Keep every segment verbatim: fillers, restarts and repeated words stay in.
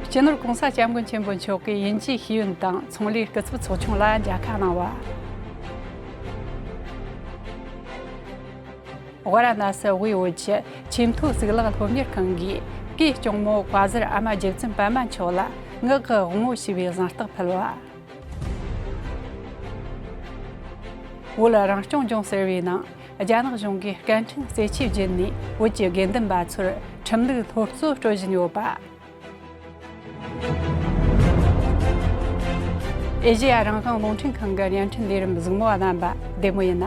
སྤྱི་ནོར་༸གོང་ས་༸སྐྱབས་མགོན་ཆེན་པོ་མཆོག་གིས་དབྱིན་ཇིའི་ཤེས་ཡོན་དང་ཚོང་ལས་སྐུ་ཚབ་ཚོགས་ཆུང་ལ་མཇལ་ཁ་གནང་བ། ཝཱ་ར་ཎ་སི་དབུས་བོད་ཀྱི་ཆེས་མཐོའི་གཙུག་ལག་སློབ་གཉེར་ཁང་གིས་སྐུའི་སྐྱོང་མོ་བཀའ་ཟུར་ཨ་མ་རྗེ་བཙུན་པད་མ་མཆོག་ལ་ངག་གི་དབང་བོ་ཞེས་པའི་གཟེངས་རྟགས་ཕུལ་བ། བོད་རང་སྐྱོང་ལྗོངས་ཟེར་བའི་ནང་རྒྱ་ནག་གཞུང་གིས་སྐད་འཕྲིན་རྩེད་ཆས་བརྒྱུད་ནས་བོད་ཀྱི་དགེ་འདུན་པ་ཚོར་ཁྲིམས་ལུགས་སློབ་གསོ་སྤྲོད་བཞིན་ཡོད་པ། ཨེ་ཤེ་ཡ་རང་དབང་རླུང་འཕྲིན་ཁང་གི་བརྙན་འཕྲིན་ལས་རིམ་གཟིགས་མོ་བ་རྣམ་པ་བདེ་མོ་ཡིན་ན།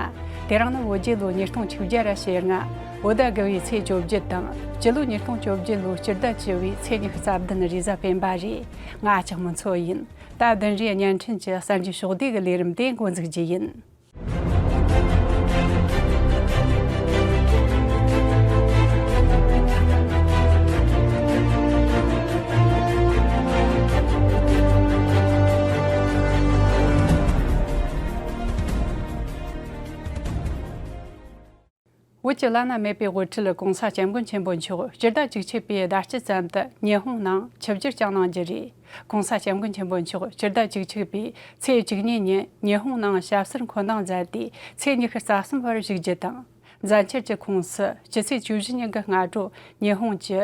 དེ་རིང་ནི་བོད་རྒྱལ་ལོ་ཉིས་སྟོང་ཆིག་བརྒྱ་ར་ཞེ་ལྔ། བོད་ཟླ་དགུ་བའི་ཚེས་བཅོ་བརྒྱད་དང་སྤྱི་ལོ་ཉིས་སྟོང་བཅོ་བརྒྱད་ལོའི་སྤྱི་ཟླ་བཅུ་བའི་ཚེས་ཉི་ཤུ་རྩ་བདུན་རེས་གཟའ་སྤེན་པ་རེད། ང་ལྕགས་མོ་མཚོ་ཡིན། ད་བདུན་རེའི་བརྙན་འཕྲིན་གྱི་གསར་འགྱུར་ཕྱོགས་བསྡུས་ཀྱི་ལས་རིམ་དེ་འགོ་འཛུགས་རྒྱུ་ཡིན། བོད་ཀྱི་བླ་ན་མེད་པའི་དབུ་ཁྲིད་༸གོང་ས་༸སྐྱབས་མགོན་ཆེན་པོ་མཆོག་སྤྱི་ཟླ་བཅུ་གཅིག་པའི་ཟླ་དཀྱིལ་ཙམ་དུ་ཉི་ཧོང་ནང་ཆིབས་བསྒྱུར་བསྐྱངས་གནང་རྒྱུ་རེད། ༸གོང་ས་༸སྐྱབས་མགོན་ཆེན་པོ་མཆོག་སྤྱི་ཟླ་བཅུ་གཅིག་པའི་ཚེས་བཅུ་གཉིས་ཉིན་ཉི་ཧོང་ནང་ཞབས་སོར་འཁོན་འདུག་མཛད་དེ་ཚེས་ཉི་ཤུ་རྩ་གསུམ་བར་བཞུགས་རྒྱུ་དང་། མཛད་འཆར་གྱི་ཁོངས་སུ་སྤྱི་ཚེས་བཅུ་བཞི་ཉིན་གྱི་སྔ་དྲོ་ཉི་ཧོང་གྱི་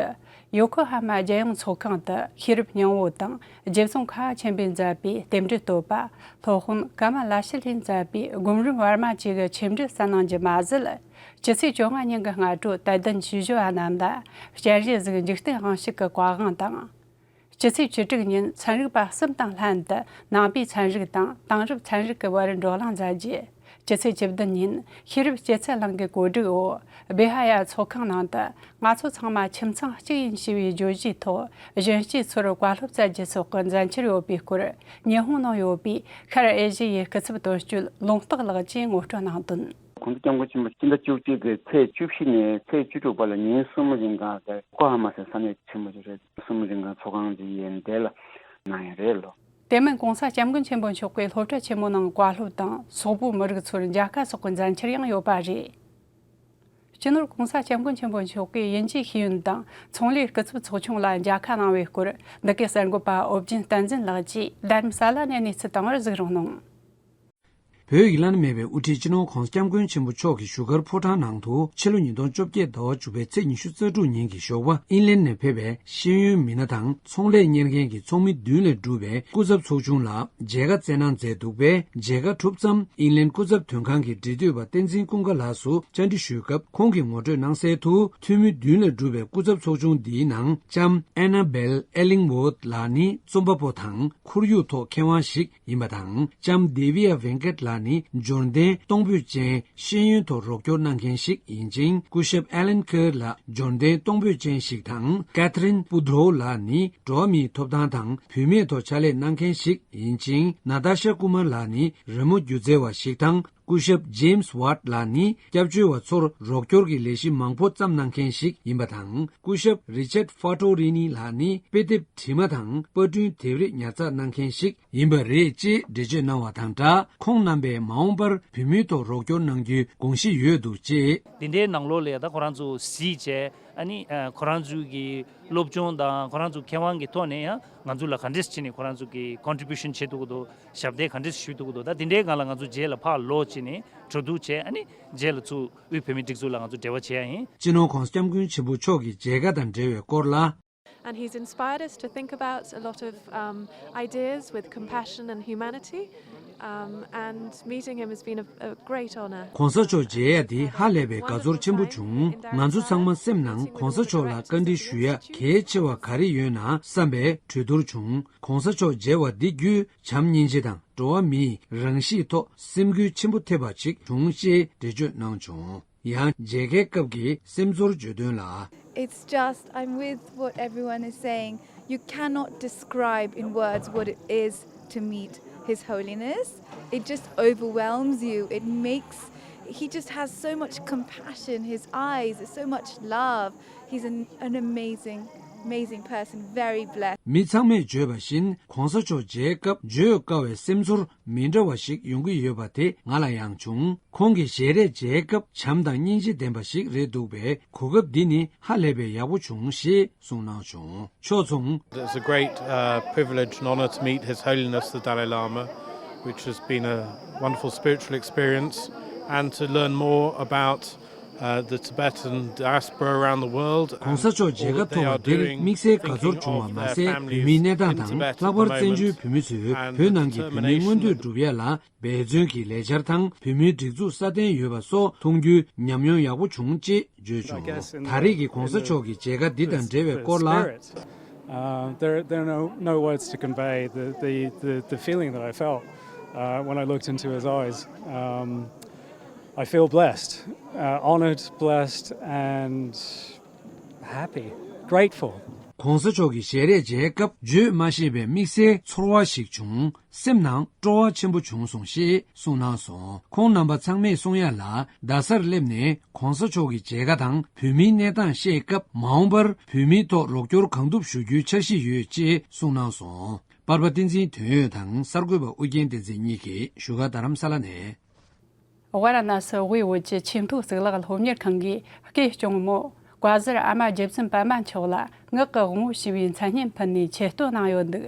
ཡོ་ཁོ་ཧ་མ་རྒྱལ་ཡོངས་ཚོགས་ཁང་དུ་ཤེས་རབ་སྙིང་བོ་དང་རྗེ་བཙུན་ཁ་བ་ཆེན་པོས་མཛད་པའི་རྟེན་འབྲེལ་བསྟོད་པ། སློབ་དཔོན་ཀ་མ་ལ་ཤཱི་ལས་མཛད་པའི་སྒོམ་རིམ་བར་མ་བཅས་ཀྱི་ཆོས་འབྲེལ་གསན་གནང་རྒྱུ་མ་ཟད། སྤྱི་ཚེས་བཅོ་ལྔ་ཉིན་གྱི་སྔ་དྲོ་དད་ལྡན་ཆོས་ཞུ་བ་རྣམས་ལ་སྤྱན་རས་གཟིགས་འཇིག་རྟེན་དབང་ཕྱུག་གི་བཀའ་དབང་དང་། སྤྱི་ཚེས་བཅུ་དྲུག་ཉིན་ཚན་རིག་པ་གསུམ་དང་ལྷན་དུ་ནང་པའི་ཚན་རིག་དང་དེང་རབས་ཚན་རིག་གི་བར་བགྲོ་གླེང་མཛད་རྒྱུ། སྤྱི་ཚེས་བཅུ་བདུན་ཉིན་ཤེས་རབ་སྤྱི་ཚེ་གླིང་གི་གོ་སྒྲིག་འོག་སྦེ་ཧ་ཡ་ཚོགས་ཁང་ནང་དུ་ང་ཚོ་ཚང་མ་ཁྱིམ་ཚང་གཅིག་ཡིན་ཞེས་པའི་བརྗོད་གཞིའི་ཐོག་གཞོན་སྐྱེས་ཚོར་བཀའ་སློབ་སྩལ་རྒྱུ་སོགས་ཀྱི་མཛད་འཆར་ཡོད་པའི་སྐོར་ཉི་ཧོང་ནང་ཡོད་པའི་ཤར་ཨེ་ཤི་ཡའི་སྐུ་ཚབ་དོན་གཅོད་ལུང་རྟོགས་ལགས་ཀྱིས་ངོ་སྤྲོད་གནང་དོན། ༸གོང་ས་༸སྐྱབས་མགོན་ཆེན་པོ་སྤྱི་ཟླ་བཅུ་གཅིག་གི་ཚེས་བཅུ་བཞི་ནས་ཚེས་བཅུ་དྲུག་བར་ལ་ཉིན་གསུམ་རིང་ག་ཡོ་ཀོ་ཧ་མ་ཟེར་ས་གནས་ཆེན་མོ་ཅིག་རེད། གསུམ་རིང་ག་ཚོགས་ཁང་ཅིག་ཡིན་དེ་ལ་གནང་ཡ་རེད་ལོ། དེ་མིན་༸གོང་ས་༸སྐྱབས་མགོན་ཆེན་པོ་མཆོག་གིས་སློབ་གྲྭ་ཆེན་མོ་ནང་བཀའ་སློབ་དང་སོག་པོའི་མི་རིགས་ཚོར་མཇལ་ཁ་སོགས་ཀྱི་མཛད་འཆར་ཡང་ཡོད་པ་རེད། སྤྱི་ནོར་༸གོང་ས་༸སྐྱབས་མགོན་ཆེན་པོ་མཆོག་གིས་དབྱིན་ཇིའི་ཤེས་ཡོན་དང་ཚོང་ལས་སྐུ་ཚབ་ཚོགས་ཆུང་ལ་མཇལ་ཁ་གནང་བའི་སྐོར་འདི་གའི་གསར་འགོད་པ་ཨོ་རྒྱན་བསྟན་འཛིན་ལགས་ཀྱིས་རྡ་རམ་ས་ལ་ནས་གནས་ཚུལ་བཏང་བར་གཟིགས་རོགས་གནང་། བོད་ཀྱི་བླ་ན་མེད་པའི་དབུ་ཁྲིད་སྤྱི་ནོར་༸གོང་ས་༸སྐྱབས་མགོན་ཆེན་པོ་མཆོག་གི་བཞུགས་སྒར་ཕོ་བྲང་ནང་དུ་ཕྱི་ལོ་ཉིས་སྟོང་བཅོ་བརྒྱད་ཟླ་བ་བཅུ་པའི་ཚེས་ཉི་ཤུ་རྩ་དྲུག་ཉིན་གྱི་ཞོགས་པ་ཨིན་ལན་ནས་ཕེབས་པའི་ཤེས་ཡོན་མི་སྣ་དང་ཚོང་ལས་གཉེར་མཁན་གྱི་ཚོགས་མི་བདུན་ལས་གྲུབ་པའི་སྐུ་ཚབ་ཚོགས་ཆུང་ལ་མཇལ་ཁ་བསྩལ་གནང་མཛད་འདུག་པས། མཇལ་ཁ་གྲུབ་མཚམས་ཨིན་ལན་སྐུ་ཚབ་དོན་ཁང་གི་འབྲེལ་མཐུད་པ་བསྟན་འཛིན་ཀུན་དགའ་ལགས་སུ་བཅར་འདྲི་ཞུས་སྐབས། ཁོང་གིས་ངོ་སྤྲོད་གནང་གསལ་དུ། འཐུས་མི་བདུན་ལས་གྲུབ་པའི་སྐུ་ཚབ་ཚོགས་ཆུང་འདིའི་ནང་ལྕམ་ཨེ་ན་བེལ་ཨེ་ལིང་ཝོད་ལགས་ནི་རྩོམ་པ་པོ་དང་ཁོར་ཡུག་ཐོག་མཁས་དབང་ཞིག་ཡིན་པ་དང་། ལྕམ་དེ་བི་ཡ་ཝེང་ཀེད་ལགས་ནི་འབྱོར་ལྡན་གཏོང་ཕོད་ཅན། ཤེས་ཡོན་ཐོག་རོགས་སྐྱོར་གནང་མཁན་ཞིག་ཡིན་ཅིང་། སྐུ་ཞབས་ཨེ་ལན་ཁེར་ལགས་འབྱོར་ལྡན་གཏོང་ཕོད་ཅན་ཞིག་དང་། ཀེ་ཐི་རིན་པུ་དྷོ་ལགས་ནི་འགྲོ་བ་མིའི་ཐོབ་ཐང་དང་བུད་མེད་ཐོག་ཕྱག་ལས་གནང་མཁན་ཞིག་ཡིན་ཅིང་། ན་ཏཱ་ཤ་ཀུ་མར་ལགས་ནི་རི་མོ་སྒྱུ་རྩལ་བ་ཞིག་དང་། སྐུ་ཞབས་ཇེམ་སི་ཝཱད་ལགས་ནི་སྐྱབས་བཅོལ་བ་ཚོར་རོགས་སྐྱོར་གྱི་ལས་གཞི་མང་པོ་བརྩམས་གནང་མཁན་ཞིག་ཡིན་པ་དང་། སྐུ་ཞབས་རི་ཆར་ཕ་ཏོ་རི་ནི་ལགས་ནི་དཔེ་དེབ་བྲིས་མ་དང་པར་སྐྲུན་དེབ་རིགས་ཉར་ཚགས་གནང་མཁན་ཞིག་ཡིན་པ་རེད་ཅེས་འགྲེལ་བརྗོད་གནང་བ་དང་སྦྲགས། ཁོང་རྣམ་པས་མ་འོངས་པར་བོད་མིའི་ཐོག་རོགས་སྐྱོར་གནང་རྒྱུའི་དགོངས་གཞི་ཡོད་འདུག་ཅེས། འདི་འདྲའི་ནང་ལོགས་ལ་ཡ་ད་ཁོ་རང་ཚོ་གཟིགས་བྱས། ཨ་ནི་ཨ་ཁོ་རང་ཚོའི་གི་སློབ་སྦྱོང་དང་ཁོ་རང་ཚོའི་མཁས་དབང་གི་ཐོག་ནས་ཡང་ང་ཚོ་ལ་ག་འདྲས་བྱས་ནས་ཁོ་རང་ཚོ་གི་ཀོན་ཊི་བུ་ཤན་བྱེད་ཐུབ་ཀྱི་འདུག་ཞབས་འདེགས་ག་འདྲས་ཞུ་ཐུབ་ཀྱི་འདུག་ད་དེ་འདྲའི་སྒང་ལ་ང་ཚོ་རྗེས་ལ་ཕར་ལོག་བྱས་ནས་གྲོས་བསྡུར་བྱས། ཨ་ནི་རྗེས་ལ་ཚུར་དབུས་བོད་མིའི་སྒྲིག་འཛུགས་ལ་ང་ཚོ་འབྲེལ་བ་བྱེད་ཡ་ཡིན། སྤྱི་ནོར་༸གོང་ས་༸སྐྱབས་མགོན་ཆེན་པོ་མཆོག་གི་མཇལ་ཁ་དང་འབྲེལ་བའི་སྐོར་ལ། And he's inspired us to think about a lot of um, ideas with compassion and humanity. Um, and meeting him has been a, a great honor. ༸གོང་ས་མཆོག་མཇལ་ཡ་འདི་ཧ་ལས་པའི་དགའ་ཚོར་ཆེན་པོ་བྱུང་། ང་ཚོ་ཚང་མ་སེམས་ནང་༸གོང་ས་མཆོག་ལ་བཀའ་འདྲི་ཞུ་ཡ་གལ་ཆེ་བ་ག་རེ་ཡོད་ན་བསམ་པའི་གྲོས་བསྡུར་བྱུང་། ༸གོང་ས་མཆོག་མཇལ་བ་འདི་བརྒྱུད་བྱམས་སྙིང་རྗེ་དང་འགྲོ་བ་མིའི་རང་གཤིས་ཐོག་སེམས་འགུལ་ཆེན་པོ་ཐེབས་པ་ཞིག་བྱུང་ཞེས་འགྲེལ་བརྗོད་གནང་བྱུང་། ཡང་མཇལ་ཁའི་སྐབས་ཀྱི་སེམས་ཚོར་བརྗོད་དོན་ལ། It's just, I'm with what everyone is saying. You cannot describe in words what it is to meet His Holiness. It just overwhelms you. It makes, he just has so much compassion. His eyes, so much love. He's an, an amazing Amazing person, very blessed. མི་ཚང་མས་བརྗོད་པ་བཞིན་གོང་ས་མཆོག་མཇལ་སྐབས་བརྗོད་དཀའ་བའི་སེམས་ཚོར་མི་འདྲ་བ་ཞིག་ཡོང་གི་ཡོད་པ་དེ་ང་ལ་ཡང་བྱུང་། ཁོང་གི་ཞལ་རས་མཇལ་སྐབས་བྱམས་དང་སྙིང་རྗེ་ལྡན་པ་ཞིག་རེད་འདུག་པས། གོ་སྐབས་འདི་ནི་ཧ་ལས་པའི་ཡག་པོ་བྱུང་ཞེས་གསུངས་གནང་བྱུང་། ཕྱོགས་མཚུངས། It's a great, uh, privilege and honor to meet His Holiness the Dalai Lama, which has been a wonderful spiritual experience, and to learn more about, uh, the Tibetan diaspora around the world. གོང་ས་མཆོག་མཇལ་ཁ་ཐོབ་པ་འདིར་དམིགས་བསལ་དགའ་ཚོར་བྱུང་བ་མ་ཟད། བོད་མིའི་གནས་སྟངས་དང་། ལྷག་པར་བཙན་བྱོལ་བོད་མི་ཚོས་བོད་ནང་གི་བོད་མིའི་མངོན་འདོད་སྒྲུབ་ཡ་ལ་འབད་བརྩོན་གྱི་ལས་འཆར་དང་། བོད་མིའི་སྒྲིག་འཛུགས་སྲ་བརྟན་ཡོད་པ་སོགས་མཐོང་རྒྱུའི་ཉམས་མྱོང་ཡག་པོ་བྱུང་ཅེས་བརྗོད་བྱུང་། ད་རེས་ཀྱི་གོང་ས་མཆོག་གི་མཇལ་ཁ་འདི་དང་འབྲེལ་བའི་སྐོར་ལ། Uh, there, there are no, no words to convey the, the, the, the feeling that I felt, uh, when I looked into his eyes. Um, I feel blessed, uh, honored, blessed, and happy, grateful. གོང་ས་མཆོག་གི་ཞལ་རས་མཇལ་སྐབས་བརྗོད་མ་ཤེས་པའི་དམིགས་བསལ་ཚོར་བ་ཞིག་བྱུང་། སེམས་ནང་སྤྲོ་བ་ཆེན་པོ་བྱུང་སོང་ཞེས་གསུངས་གནང་སོང་། ཁོང་རྣམ་པ་ཚང་མས་གསུང་ཡ་ལ། རྡ་སར་སླེབས་ནས་གོང་ས་མཆོག་གི་མཇལ་ཁ་དང་བོད་མིའི་གནས་སྟངས་བཤད་སྐབས། མ་འོངས་པར་བོད་མིའི་ཐོག་རོགས་སྐྱོར་གང་ཐུབ་ཞུ་རྒྱུའི་འཆར་གཞི་ཡོད་ཅེས་གསུངས་གནང་སོང་། པར་པ་བསྟན་འཛིན་དོན་ཡོད་དང་གསར་འགོད་པ་ཨུ་རྒྱན་བསྟན་འཛིན་གཉིས་ཀྱིས་བཞུགས་སྒར་རྡ་རམ་ས་ལ་ནས། ཝཱ་ར་ཎ་སི་དབུས་བོད་ཀྱི་ཆེས་མཐོའི་གཙུག་ལག་སློབ་གཉེར་ཁང་གིས་སྐུའི་སྐྱོང་མོ་བཀའ་ཟུར་ཨ་མ་རྗེ་བཙུན་པད་མ་མཆོག་ལ་ངག་གི་དབང་པོ་ཞེས་པའི་མཚན་སྙན་ཕུལ་ནས་ཆེ་བསྟོད་གནང་ཡོད་འདུག་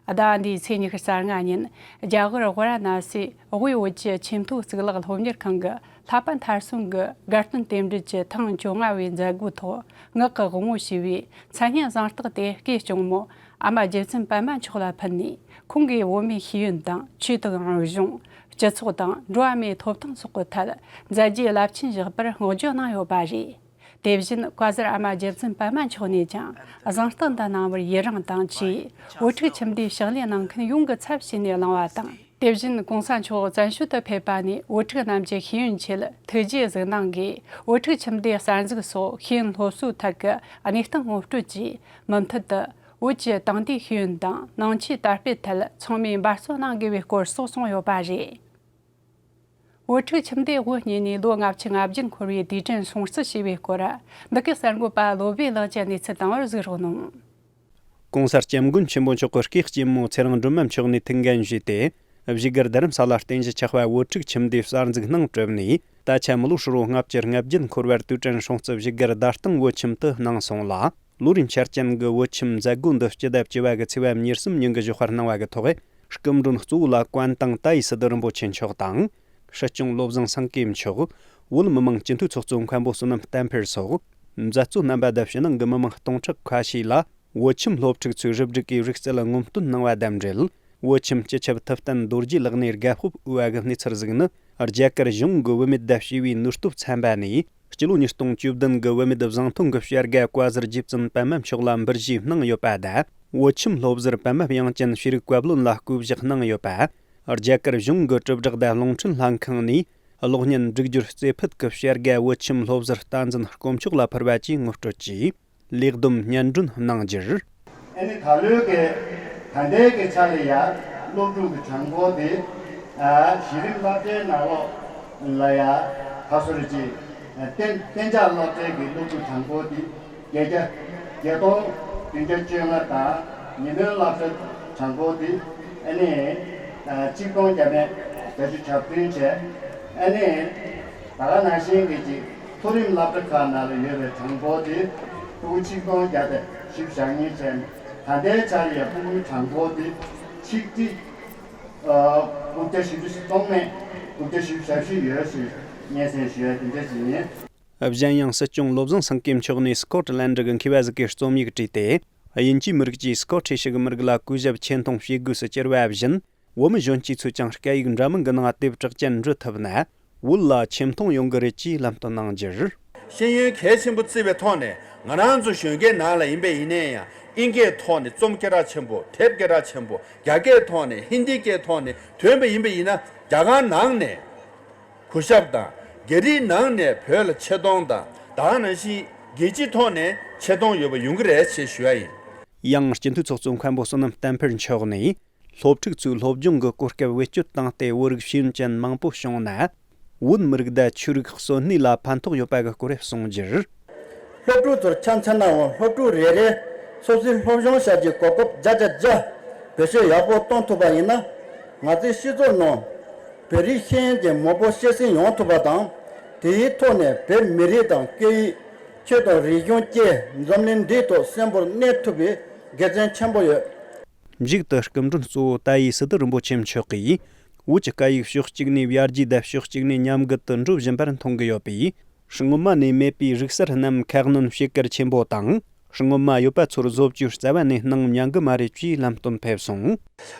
ཟླ་བ་འདིའི་ཚེས་ཉི་ཤུ་རྩ་ལྔ་ཉིན་རྒྱ་གར་ཝཱ་ར་ཎ་སིའི་དབུས་བོད་ཀྱི་ཆེས་མཐོའི་གཙུག་ལག་སློབ་གཉེར་ཁང་གི་ལྷ་པ་མཐར་སོན་གྱི་དགའ་སྟོན་རྟེན་འབྲེལ་གྱི་ཐེངས་བཅོ་ལྔ་བའི་མཛད་སྒོའི་ཐོག་ངག་གི་དབང་པོ་ཞེས་པའི་མཚན་སྙན་གཟེངས་རྟགས་དེ་སྐུའི་སྐྱོང་མོ་ཨ་མ་རྗེ་བཙུན་པད་མ་མཆོག་ལ་ཕུལ་ནས། ཁོང་གིས་བོད་མིའི་ཤེས་ཡོན་དང་། ཆོས་དང་རིག་གཞུང་། སྤྱི་ཚོགས་དང་འགྲོ་བ་མིའི་ཐོབ་ཐང་སོགས་ཀྱི་ཐད་མཛད་རྗེས་རླབས་ཆེན་བཞག་པར་བསྔགས་བརྗོད་གནང་ཡོད་པ་རེད། དེ་བཞིན་བཀའ་ཟུར་ཨ་མ་རྗེ་བཙུན་པད་མ་མཆོག་ནས་ཀྱང་གཟེངས་རྟགས་འདི་གནང་བར་ཡི་རངས་དང་བཅས། བོད་ཕྲུག་ཁྱིམ་སྡེའི་ཕྱག་ལས་གནང་མཁན་ཡོངས་ཀྱི་ཚབ་བྱས་ནས་གནང་བ་དང་། དེ་བཞིན་གོང་ས་མཆོག་བཙན་བྱོལ་དུ་ཕེབས་པ་ནས་བོད་ཕྲུག་རྣམས་ཀྱི་ཤེས་ཡོན་ཆེད་ཐུགས་རྗེ་གཟིགས་གནང་གིས། བོད་ཕྲུག་ཁྱིམ་སྡེའི་གསར་འཛུགས་སོགས་ཤེས་ཡོན་སློབ་གསོའི་ཐད་ཀྱི་གནས་སྟངས་ངོ་སྤྲོད་ཀྱིས། མུ་མཐུད་དུ་བོད་ཀྱི་དེང་དུས་ཤེས་ཡོན་དང་ནང་ཆོས་དར་སྤེལ་ཐད་ཚང་མས་འབད་བརྩོན་གནང་དགོས་པའི་སྐོར་སོགས་གསུངས་ཡོད་པ་རེད། བོད་ཕྲུག་ཁྱིམ་སྡེ་དབུ་བརྙེས་ནས་ལོ་ལྔ་བཅུ་ང་བརྒྱད་འཁོར་བའི་དུས་དྲན་སྲུང་བརྩི་ཞེས་པའི་སྐོར། འདི་གའི་གསར་འགོད་པ་བློ་བྷེ་ལགས་ཀྱིས་གནས་ཚུལ་བཏང་བར་གཟིགས་རོགས་གནང་། ྋགོང་ས་ྋསྐྱབས་མགོན་ཆེན་པོ་མཆོག་གི་སྐུ་སྐྱེས་མོ་ཚེ་རིང་སྒྲོལ་མ་མཆོག་ནས་ཐུགས་འགན་བཞེས་ཏེ། བཞུགས་སྒར་རྡ་རམ་ས་ལ་རྟེན་གཞི་ཆགས་པ་བོད་ཕྲུག་ཁྱིམ་སྡེའི་གསར་འཛུགས་གནང་གྲུབ་ནས། ད་ཆ་མི་ལོ་ཧྲིལ་བོ་ལྔ་བཅུ་ང་བརྒྱད་འཁོར་བར་དུས་དྲན་སྲུང་བརྩི་བཞུགས་སྒར་རྡ་སྟེང་བོད་ཁྱིམ་དུ་གནང་སོང་ལ། ལོ་རེའི་འཆར་ཅན་གྱི་བོད་ཁྱིམ་མཛད་སྒོ་འདི་སྤྱི་ཟླ་བཅུ་པ་གི་ཚེས་པ་ཉེར་གསུམ་ཉིན་གྱི་ཞོགས་པར་གནང་བ་གི་ཐོག་སྐུ་མགྲོན་གཙོ་བོ་ལ་ཀོན་ཏང་ཏཱའི་སི་ཏུ་རིན་པོ་ཆེ་མཆོག་དང་། སྲིད་སྐྱོང་བློ་བཟང་སེང་གེ་མཆོག་བོད་མི་མང་སྤྱི་འཐུས་ཚོགས་གཙོ་མཁན་པོ་བསོད་ནམས་བསྟན་འཕེལ་སོགས། མཛད་གཙོ་རྣམ་པ་དང་ཕྱི་ནང་གི་མི་མང་སྟོང་ཕྲག་ཁ་ཤས་ལ། བོད་ཁྱིམ་སློབ་ཕྲུག་ཚོའི་རུ་སྒྲིག་གིས་རིག་རྩལ་སྔོན་སྟོན་གནང་བ་དང་འབྲེལ། བོད་ཁྱིམ་སྤྱི་ཁྱབ་ཐུབ་བསྟན་རྡོ་རྗེ་ལགས་ནས་དགའ་སྤོབས་འོས་པ་གི་གནས་ཚུལ་ཟིག་ནི། རྒྱ་གར་གཞུང་གི་བུད་མེད་དང་བྱིས་པའི་ནུས་སྟོབས་ཚན་པ་ནས། སྤྱི་ལོ་ཉིས་སྟོང་བཅུ་བདུན་གི་བུད་མེད་བཟང་ཐོན་གྱི་བྱ་དགའ་བཀའ་ཟུར་རྗེ་བཙུན་པད་མ་མཆོག་ལ་འབུལ་བཞེས་གནང་ཡོད་པ་དང་། བོད་ཁྱིམ་སློབ་ཟུར་པད་མ་དབྱངས་ཅན་ཤེས་རིག་བཀའ་བློན་ལ་བསྐོ་གཞག་གནང་ཡོད་པ། རྒྱ་གར་གཞུང་གི་དྲིལ་བསྒྲགས་དང་རླུང་འཕྲིན་ལྷན་ཁང་ནས། གློག་བརྙན་སྒྲིག་སྦྱོར་རྩེ་ཕུད་ཀྱི་བྱ་དགའ་བོད་ཁྱིམ་སློབ་ཟུར་བསྟན་འཛིན་དཀོན་མཆོག་ལ་ཕུལ་བ་བཅས་ངོ་སྤྲོད་ཀྱིས། ལེགས་སྡོམ་སྙན་སྒྲོན་གནང་རྒྱུར། ཨ་ནི་ད་ལོའི་གི་ད་ལྟའི་གི་ཆ་ལ་ཡ་སློབ་ཕྲུག་གི་གྲངས་འབོར་དེ། ཨ་གཞི་རིམ་སློབ་གྲྭའི་ནང་ལོགས་ལ་ཡ་ཁ་སོ་རེ་ཅིག་གཏན་གཏན་འཇགས་སློབ་གྲྭའི་གི་སློབ་ཕྲུག་གྲངས་འབོར་དེ་བརྒྱད་བརྒྱ་བརྒྱད་སྟོང་བདུན་བརྒྱ་བཅོ་ལྔ་དང་། ཉིན་ཐོན་སློབ་གྲྭ་གྲངས་འབོར་དེ་ཨ་ནི་གཅིག་སྟོང་བརྒྱ་མེད་བརྒྱད་ཅུ་གྱ་བདུན་བྱས། ཨ་ནི། ད་ག་ནང་བཞིན་གྱི་ཅིག་མཐོ་རིམ་སློབ་གྲྭ་ཁག་ནང་ལ་ཡོད་པའི་གྲངས་འབོར་དེ་ཕྲུ་གུ་ཆིག་སྟོང་བརྒྱ་དང་བཞི་བཅུ་ཞེ་གཉིས་བྱས་ནས། ད་ལྟའི་ཆར་ཡང་ཕྲུ་གུའི་གྲངས་འབོར་དེ་ཆིག་ཁྲི་དགུ་བརྒྱ་བཞི་བཅུ་སོ་གཅིག་མེད་དགུ་བརྒྱ་བཞི་བཅུ་ཞེ་བཞི་ཡོད་ཞེས་སྙན་སེང་ཞུ་ཡ་དེ་འདྲ་ཞིག་ཡིན། གཞན་ཡང་སྲིད་སྐྱོང་བློ་བཟང་སེང་གེ་མཆོག་ནས་སི་ཀོ་ཊི་ལན་ཌི་གི་མཁས་པ་ཟིག་གིས་རྩོམ་ཡིག་བྲིས་ཏེ། དབྱིན་ཇིའི་མི་རིགས་ཀྱིས་སི་ཀོ་ཊི་ཧྲི་ཞིག་མི་རིགས་ལ་གུས་ཞབས་ཆེ་མཐོང་བྱེད་དགོས་སུ་གྱུར་བ་བཞིན། བོད་མི་གཞོན་སྐྱེས་ཚོས་ཀྱང་སྐད་ཡིག་འདྲ་མིན་གྱི་ནང་དེབ་གྲགས་ཅན་འབྲི་ཐུབ་ན། བོད་ལ་ཆེ་མཐོང་ཡོང་གི་རེད་ཅེས་ལམ་སྟོན་གནང་རྒྱུར། ཤེས་ཡོན་གལ་ཆེན་པོ་བརྩི་བའི་ཐོག་ནས་ང་རང་ཚོ་གཞོན་སྐྱེས་ནང་ལ་ཡིན་པ་ཡིན་ནའི་ཡང་། དབྱིན་སྐད་ཐོག་ནས་རྩོམ་སྐད་གྲགས་ཆེན་པོ། དེབ་སྐད་གྲགས་ཆེན་པོ། རྒྱ་སྐད་ཐོག་ནས། ཧིན་དི་སྐད་ཐོག་ནས་ཐོན་པ་ཡིན་པ་ཡིན་ན། རྒྱ་གར་ནང་ནས་གུས་ཞབས་དང་། རྒྱ་རིགས་ནང་ནས་བོད་ལ་ཆེ་མཐོང་དང་། ད་ག་ནང་བཞིན་རྒྱལ་སྤྱིའི་ཐོག་ནས་ཆེ་མཐོང་ཡོད་པ་ཡོང་གི་རེད་ཅེས་ཞུ་བ་ཡིན། ཡང་སྤྱི་འཐུས་ཚོགས་གཙོ་མཁན་པོ་བསོད་ནམས་བསྟན་འཕེལ་མཆོག་ནས། སློབ་ཕྲུག་ཚོའི་སློབ་སྦྱོང་གི་གོ་སྐབས་བེད་སྤྱོད་བཏང་སྟེ། བོད་རིགས་ཤེས་ཡོན་ཅན་མང་པོ་བྱུང་ན། བོད་མི་རིགས་དང་ཆོས་རིག་གསོན་གནས་ལ་ཕན་ཐོགས་ཡོད་པ་གི་སྐོར་གསུངས་རྒྱུར། སློབ་ཕྲུག་ཚོར་ཆ་མཚོན་ནའང་། སློབ་ཕྲུག་རེ་རེ་ ཚོ་སྲིད་སློབ་སྦྱོང་བྱ་རྒྱུའི་གོ་སྐབས་བརྒྱ་ཆ་བརྒྱ་བེད་སྤྱོད་ཡག་པོ་གཏོང་ཐུབ་པ་ཡིན་ན། ང་ཚོའི་སྤྱི་ཚོགས་ནང་བོད་རིགས་ཤེས་ཡོན་ཅན་མང་པོ་སྐྱེད་སྲིང་ཡོང་ཐུབ་པ་དང་། དེའི་ཐོག་ནས་བོད་མི་རིགས་དང་སྐད་ཡིག་ཆོས་དང་རིག་གཞུང་བཅས་འཛམ་གླིང་འདིའི་ཐོག་གསོན་པོར་གནས་ཐུབ་པའི་དགེ་མཚན་ཆེན་པོ་ཡོད། མཇུག་ཏུ་སྐུ་མགྲོན་གཙོ་བོ་ཏཱ་ཡེ་སི་ཏུ་རིན་པོ་ཆེ་མཆོག་གིས། བོད་ཀྱི་སྐད་ཡིག་ཕྱོགས་གཅིག་ནས་ཡར་རྒྱས་དང་ཕྱོགས་གཅིག་ནས་ཉམས་རྒུད་དུ་འགྲོ་བཞིན་པར་མཐོང་གི་ཡོད་པས། སྔོན་མ་ནས་མེད་པའི་རིག་གསར་རྣམས་ཁ་སྣོན་བྱེད་གལ་ཆེན་པོ་དང་། སྔོན་མ་ཡོད་པ་ཚོར་བཟོ་བཅོས་རྩ་བ་ནས་གནང་མྱང་གི་མ་རེད་ཅེས་ལམ་སྟོན་ཕེབས་སོང་།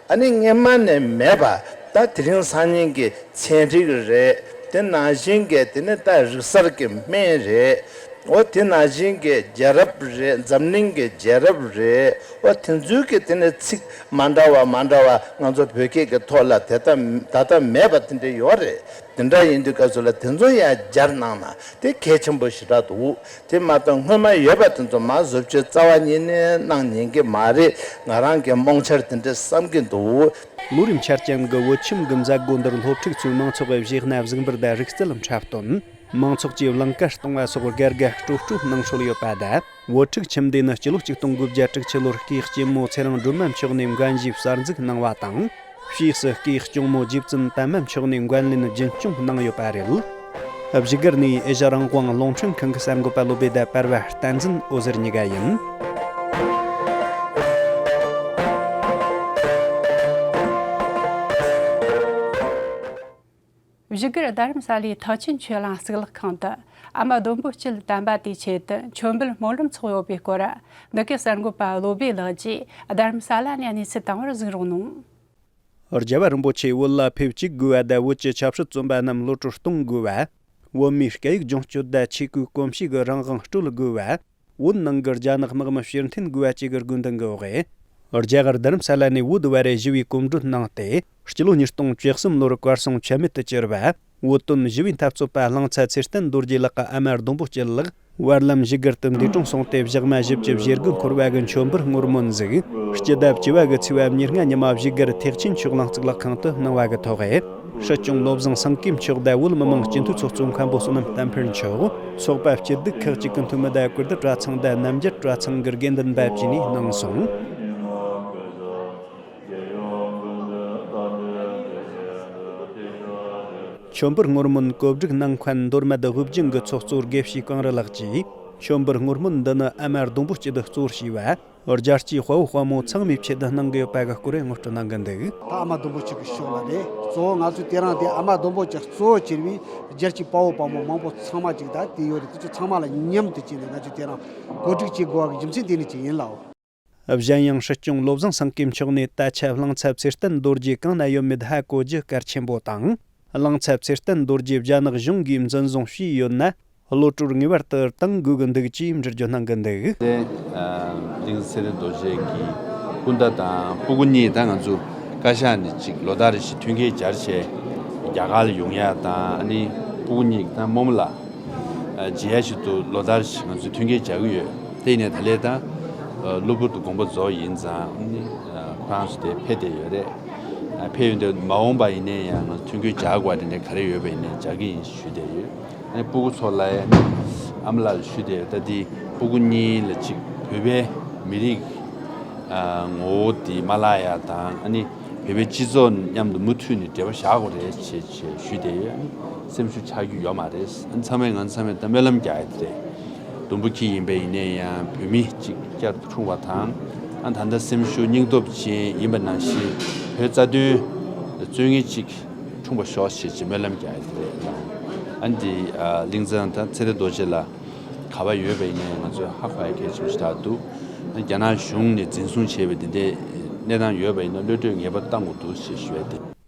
ཨ་ནི་སྔོན་མ་ནས་མེད་པ་ད་དེ་རིང་སང་ཉིན་གྱི་ཚན་རིག་རེད། དེ་ནང་བཞིན་གྱི་དེ་ནི་ད་རིག་གསར་གྱི་སྨན་རེད། འོ་དེ་ནང་བཞིན་གྱི་རྒྱལ་རབས་རེད། འཛམ་གླིང་གི་རྒྱལ་རབས་རེད། འོ་དེ་ཚོའི་གི་དེ་ནི་ཚིག་མ་འདྲ་བ་མ་འདྲ་བ་ང་ཚོ་བོད་སྐད་ཀྱི་ཐོག་ལ་དེ་ལྟ་ད་ལྟ་མེད་པ་དེ་འདྲ་ཡོད་རེད། དེ་འདྲ་ཡིན་དུས་སྐབས་སུ་ལ་དེ་ཚོ་ཡང་སྦྱར་གནང་ན་དེ་གལ་ཆེན་པོ་ཞེ་དྲག་འདུག་དེ་མ་གཏོགས་སྔོན་མ་ཡོད་པ་དེ་ཚོ་མར་བཟོ་བཅོས་རྩ་བ་ཉིད་ནས་གནང་ཉན་གྱི་མ་རེད། ང་རང་གི་རྨོངས་འཆར་དེ་འདྲ་བསམ་གྱི་འདུག་ལོ་རིམ་ཆ་རྐྱང་གི་བོད་ཁྱིམ་གྱི་མཛད་སྒོ་འདིར་སློབ་ཕྲུག་ཚོས་མང་ཚོགས་ཀྱི་གཞས་སྣ་གཟིགས་འབུལ་དང་རིག་རྩལ་འཁྲབ་སྟོན། མང་ཚོགས་ཀྱིས་བླངས་ཀ་གཏོང་བ་སོགས་སྒེར་ག་སྤྲོ་སྤྲོ་གནང་སྲོལ་ཡོད་པ་དང་། བོད་ཕྲུག་ཁྱིམ་སྡེ་ནི་སྤྱི་ལོ་ཆིག་སྟོང་དགུ་བརྒྱ་དྲུག་ཅུ་ལོར་སྐུའི་གཅེན་མོ་ཚེ་རིང་སྒྲོལ་མ་མཆོག་ནས་འགན་བཞེས་གསར་འཛུགས་གནང་བ་དང་། ཕྱིས་སུ་སྐུའི་གཅུང་མོ་རྗེ་བཙུན་པད་མ་མཆོག་ནས་འགན་ལེན་རྒྱུན་སྐྱོང་གནང་ཡོད་པ་རེད། བཞུགས་སྒར་ནས་ཨེ་ཤ་རང་དབང་རླུང་འཕྲིན་ཁང་གི་གསར་འགོད་པ་བློ་བྷེ་དང་པར་བ་བསྟན་འཛིན་འོད་ཟེར་གཉིས་ཀ་ཡིན། བཞུགས་སྒར་རྡ་རམ་ས་ལའི་ཐེག་ཆེན་ཆོས་གླིང་གཙུག་ལག་ཁང་དུ་ཨ་མ་ལྡོམ་པོ་སྐྱིད་དམ་པ་དེའི་ཆེད་དུ་མཆོད་འབུལ་སྨོན་ལམ་ཚོགས་ཡོད་པའི་སྐོར། འདི་གའི་གསར་འགོད་པ་བློ་བྷེ་ལགས་ཀྱིས་རྡ་རམ་ས་ལ་ནས་གནས་ཚུལ་བཏང་བར་གཟིགས་རོགས་གནང་། རྒྱལ་བ་རིན་པོ་ཆེ་བོད་ལ་ཕེབས་བཅུག་དགོས་པ་དང་། བོད་ཀྱི་ཆབ་སྲིད་བཙོན་པ་རྣམས་གློད་བཀྲོལ་གཏོང་དགོས་པ། བོད་མིའི་སྐད་ཡིག་སྦྱོང་སྤྱོད་དང་ཆོས་གོས་གོམས་གཤིས་ཀྱི་རང་དབང་སྤྲོད་དགོས་པ། བོད་ནང་གི་རྒྱ་ནག་དམག་མི་ཕྱིར་འཐེན་དགོས་པ་བཅས་ཀྱི་དགོས་འདུན་གྱི་འོག་རྒྱ་གར་རྡ་རམ་ས་ལ་ནས་བོད་དུ་བར་ཞི་བའི་གོམ་བགྲོད་གནང་སྟེ། སྤྱི་ལོ་ཉིས་སྟོང་བཅུ་གསུམ་ལོར་གར་སོང་ཆ་མེད་དུ་གྱུར་བ། བོད་དོན་ཞི་བའི་འཐབ་རྩོད་པ་གླང་ཚ་ཚེ་བརྟན་རྡོ་རྗེ་ལགས་ཀྱི་ཨ་མ་ལྡོམ་པོ་སྐྱིད་ལགས་བར་ལམ་བཞུགས་སྒར་དུ་འདས་གྲོངས་སོང་སྟེ། ཞག་མ་བཞི་བཅུ་ཞེ་དགུ་འཁོར་བ་གི་མཆོད་འབུལ་བསྔོ་སྨོན་ཟིག་སྤྱི་ཟླ་བཅུ་བ་གི་ཚེས་པ་ཉེར་ལྔ་ཉི་མ་བཞུགས་སྒར་ཐེག་ཆེན་ཆོས་གླིང་གཙུག་ལག་ཁང་དུ་གནང་བ་གི་ཐོག་སྲིད་སྐྱོང་བློ་བཟང་སེང་གེ་མཆོག་དང་བོད་མི་མང་སྤྱི་འཐུས་ཚོགས་གཙོ་མཁན་པོ་བསོད་ནམས་བསྟན་འཕེལ་མཆོག་ཚོགས་པ་སྤྱི་སྡེ་ཁག་ཅིག་གི་འཐུས་མི་དང་། ཀིརྟི་གྲྭ་ཚང་དང་རྣམ་རྒྱལ་གྲྭ་ཚང་གི་དགེ་འདུན་པ་བཅས་ནས་གནང་སོང་། མཆོད་འབུལ་བསྔོ་སྨོན་གོ་སྒྲིག་གནང་མཁན་མདོ་སྨད་དབུས་རྒྱང་གི་ཚོགས་གཙོ་དགེ་བཤེས་གངས་རི་ལགས་ཀྱིས། མཆོད་འབུལ་བསྔོ་སྨོན་འདི་ནི་ཨ་མ་ལྡོམ་པོ་སྐྱིད་གཙོ་བོར་བྱས་པ། རྒྱལ་སྤྱིའི་དཔའ་བོ་དཔའ་མོ་ཚང་མའི་ཆེད་དུ་གནང་གི་ཡོད་པ་གི་སྐོར་ངོ་སྤྲོད་གནང་གི་འདུག་ད་ཨ་མ་ལྡོམ་པོ་སྐྱིད་ཀྱི་ཕྱོགས་ལ་རེད། གཙོ་བོ་ང་ཚོས་དེ་རིང་དེ་ཨ་མ་ལྡོམ་པོ་སྐྱིད་གཙོ་བོ་གྱུར་བའི་རྒྱལ་སྤྱིའི་དཔའ་བོ་དཔའ་མོ་མང་པོ་ཚང་མ་ཅིག་ད་དེ་ཡོད་རེད། དེ་ཚོ་ཚང་མ་ལ་མཉམ་དུ་བྱས་ནས་ང་ཚོས་དེ་རིང་གོ་སྒྲིག་བྱེད་དགོས་པ་གི་རྒྱུ་མཚན་དེ་ནི་ཅིག་ཡིན་ལགས། གཞན་ཡང་སྲིད་སྐྱོང་བློ་བཟང་སེང་གེ་མཆོག་ནས་ད་ཆ་གླང་ཚ་ཚེ་བརྟན་རྡོ་རྗེ་གང་ན་ཡོད་མེད་ཧ་གོ་རྒྱུ་གལ་ཆེན་པོ་དང་། གླང་ཚ་ཚེ་བརྟན་རྡོ་རྗེ་རྒྱ་ནག་གཞུང་གིས་འཛིན་བཟུང་བྱས་ཡོད་ན། གློད་བཀྲོལ་ངེས་པར་དུ་གཏང་དགོས་ཀྱི་འདུག་ཅེས་འགྲེལ་བརྗོད་གནང་གི་འདུག་དེ་གླིང་ཚེ་རིང་རྡོ་རྗེ་གི་སྐུ་ཟླ་དང་སྤུ་གུ་གཉིས་ད་ང་ཚོ་བཀའ་ཤག་ནས་ཅིག་ལོ་ལྟར་ཞིག་མཐུན་རྐྱེན་སྦྱར་བྱས་རྒྱ་གར་ལ་ཡོང་ཡ་དང་། ཨ་ནི་སྤུ་གུ་གཉིས་ད་རྨོ་མོ་ལགས་མཇལ་ཡ་ཞིག་ཏུ་ལོ་ལྟར་ཞིག་ང་ཚོས་མཐུན་རྐྱེན་སྦྱར་གྱི་ཡོད། དེ་ཡིན་ནའི་ད་ལས་ད་གློ་བུར་དུ་དགོངས་པ་རྫོགས་ཡིན་ཙང་། ཨ་ནི་ཁོ་རང་ཚོ་དེ་ཕེབས་བསྡད་ཡོད་རེད། ཕེབས་ཡོང་དུས་མ་འོངས་པ་ཡིན་ནའི་ཡང་ང་ཚོ་མཐུན་རྐྱེན་སྦྱར་དགོས་པ་དེ་འདྲ་ག་རེ་ཡོད་པ་ཡིན་ནའི་སྦྱར་གྱི་ཡིན་ཞུས་བསྡད་ཡོད། ཨ་ནི་སྤུ་གུ་ཚོ་ལ་ཡང་ཨ་མ་ལགས་ལ་ཞུས་བསྡད་ཡོད། ད་དེ་སྤུ་གུ་གཉིས་ལ་ཅིག་བོད་པའི་མི་རིགས་ངོ་བོ་དེ་མ་བརླག་ཡ་དང་། ཨ་ནི་བོད་པའི་སྤྱི་ཚོགས་མཉམ་དུ་མུ་མཐུད་ནས་འབྲེལ་བ་བཞག་དགོས་རེད་ཅེས་ཞུས་བསྡད་ཡོད། ཨ་ནི་སེམས་ཤུགས་ཆག་རྒྱུ་ཡོད་མ་རེད། ཨ་ནི་ཚང་མས་ང་ཚང་མས་ད་སྨོན་ལམ་རྒྱག་ཡ་དེ་རེད། ལྡོམ་པོ་སྐྱིད་ཡིན་པ་ཡིན་ནའི་ཡང་བོད་མི་གཅིག་བསྐྱར་དུ་འཁྲུངས་པ་དང་། ཨ་ད་ལྟ་སེམས་ཤུགས་སྙིང་སྟོབས་ཅན་ཡིན་པ་ནང་བཞིན་བོད་རྩ་དོན་བརྩོན་མཁན་གཅིག་འཁྲུངས་པ་ཤོག་ཅེས་ཀྱི་སྨོན་ལམ་རྒྱག་ཡ་དེ་རེད། ཨ་འདི་གླིང་ཚང་དང་ཚེ་བརྟན་རྡོ་རྗེ་ལགས་ག་པར་ཡོད་པ་ཡིན་ནའི་ང་ཚོས་ཧ་གོ་ཡ་གལ་ཆེན་པོ་ཞིག་ཆགས་འདུག་རྒྱ་ནག་གཞུང་ནས་འཛིན་བཟུང་བྱས་པའི་འདི་འདྲའི་གནས་སྟངས་ཡོད་པ་ཡིན་ན་གློད་བཀྲོལ་ངེས་པར་གཏང་དགོས་འདུག་ཅེས་ཞུ་ཡ་དེ།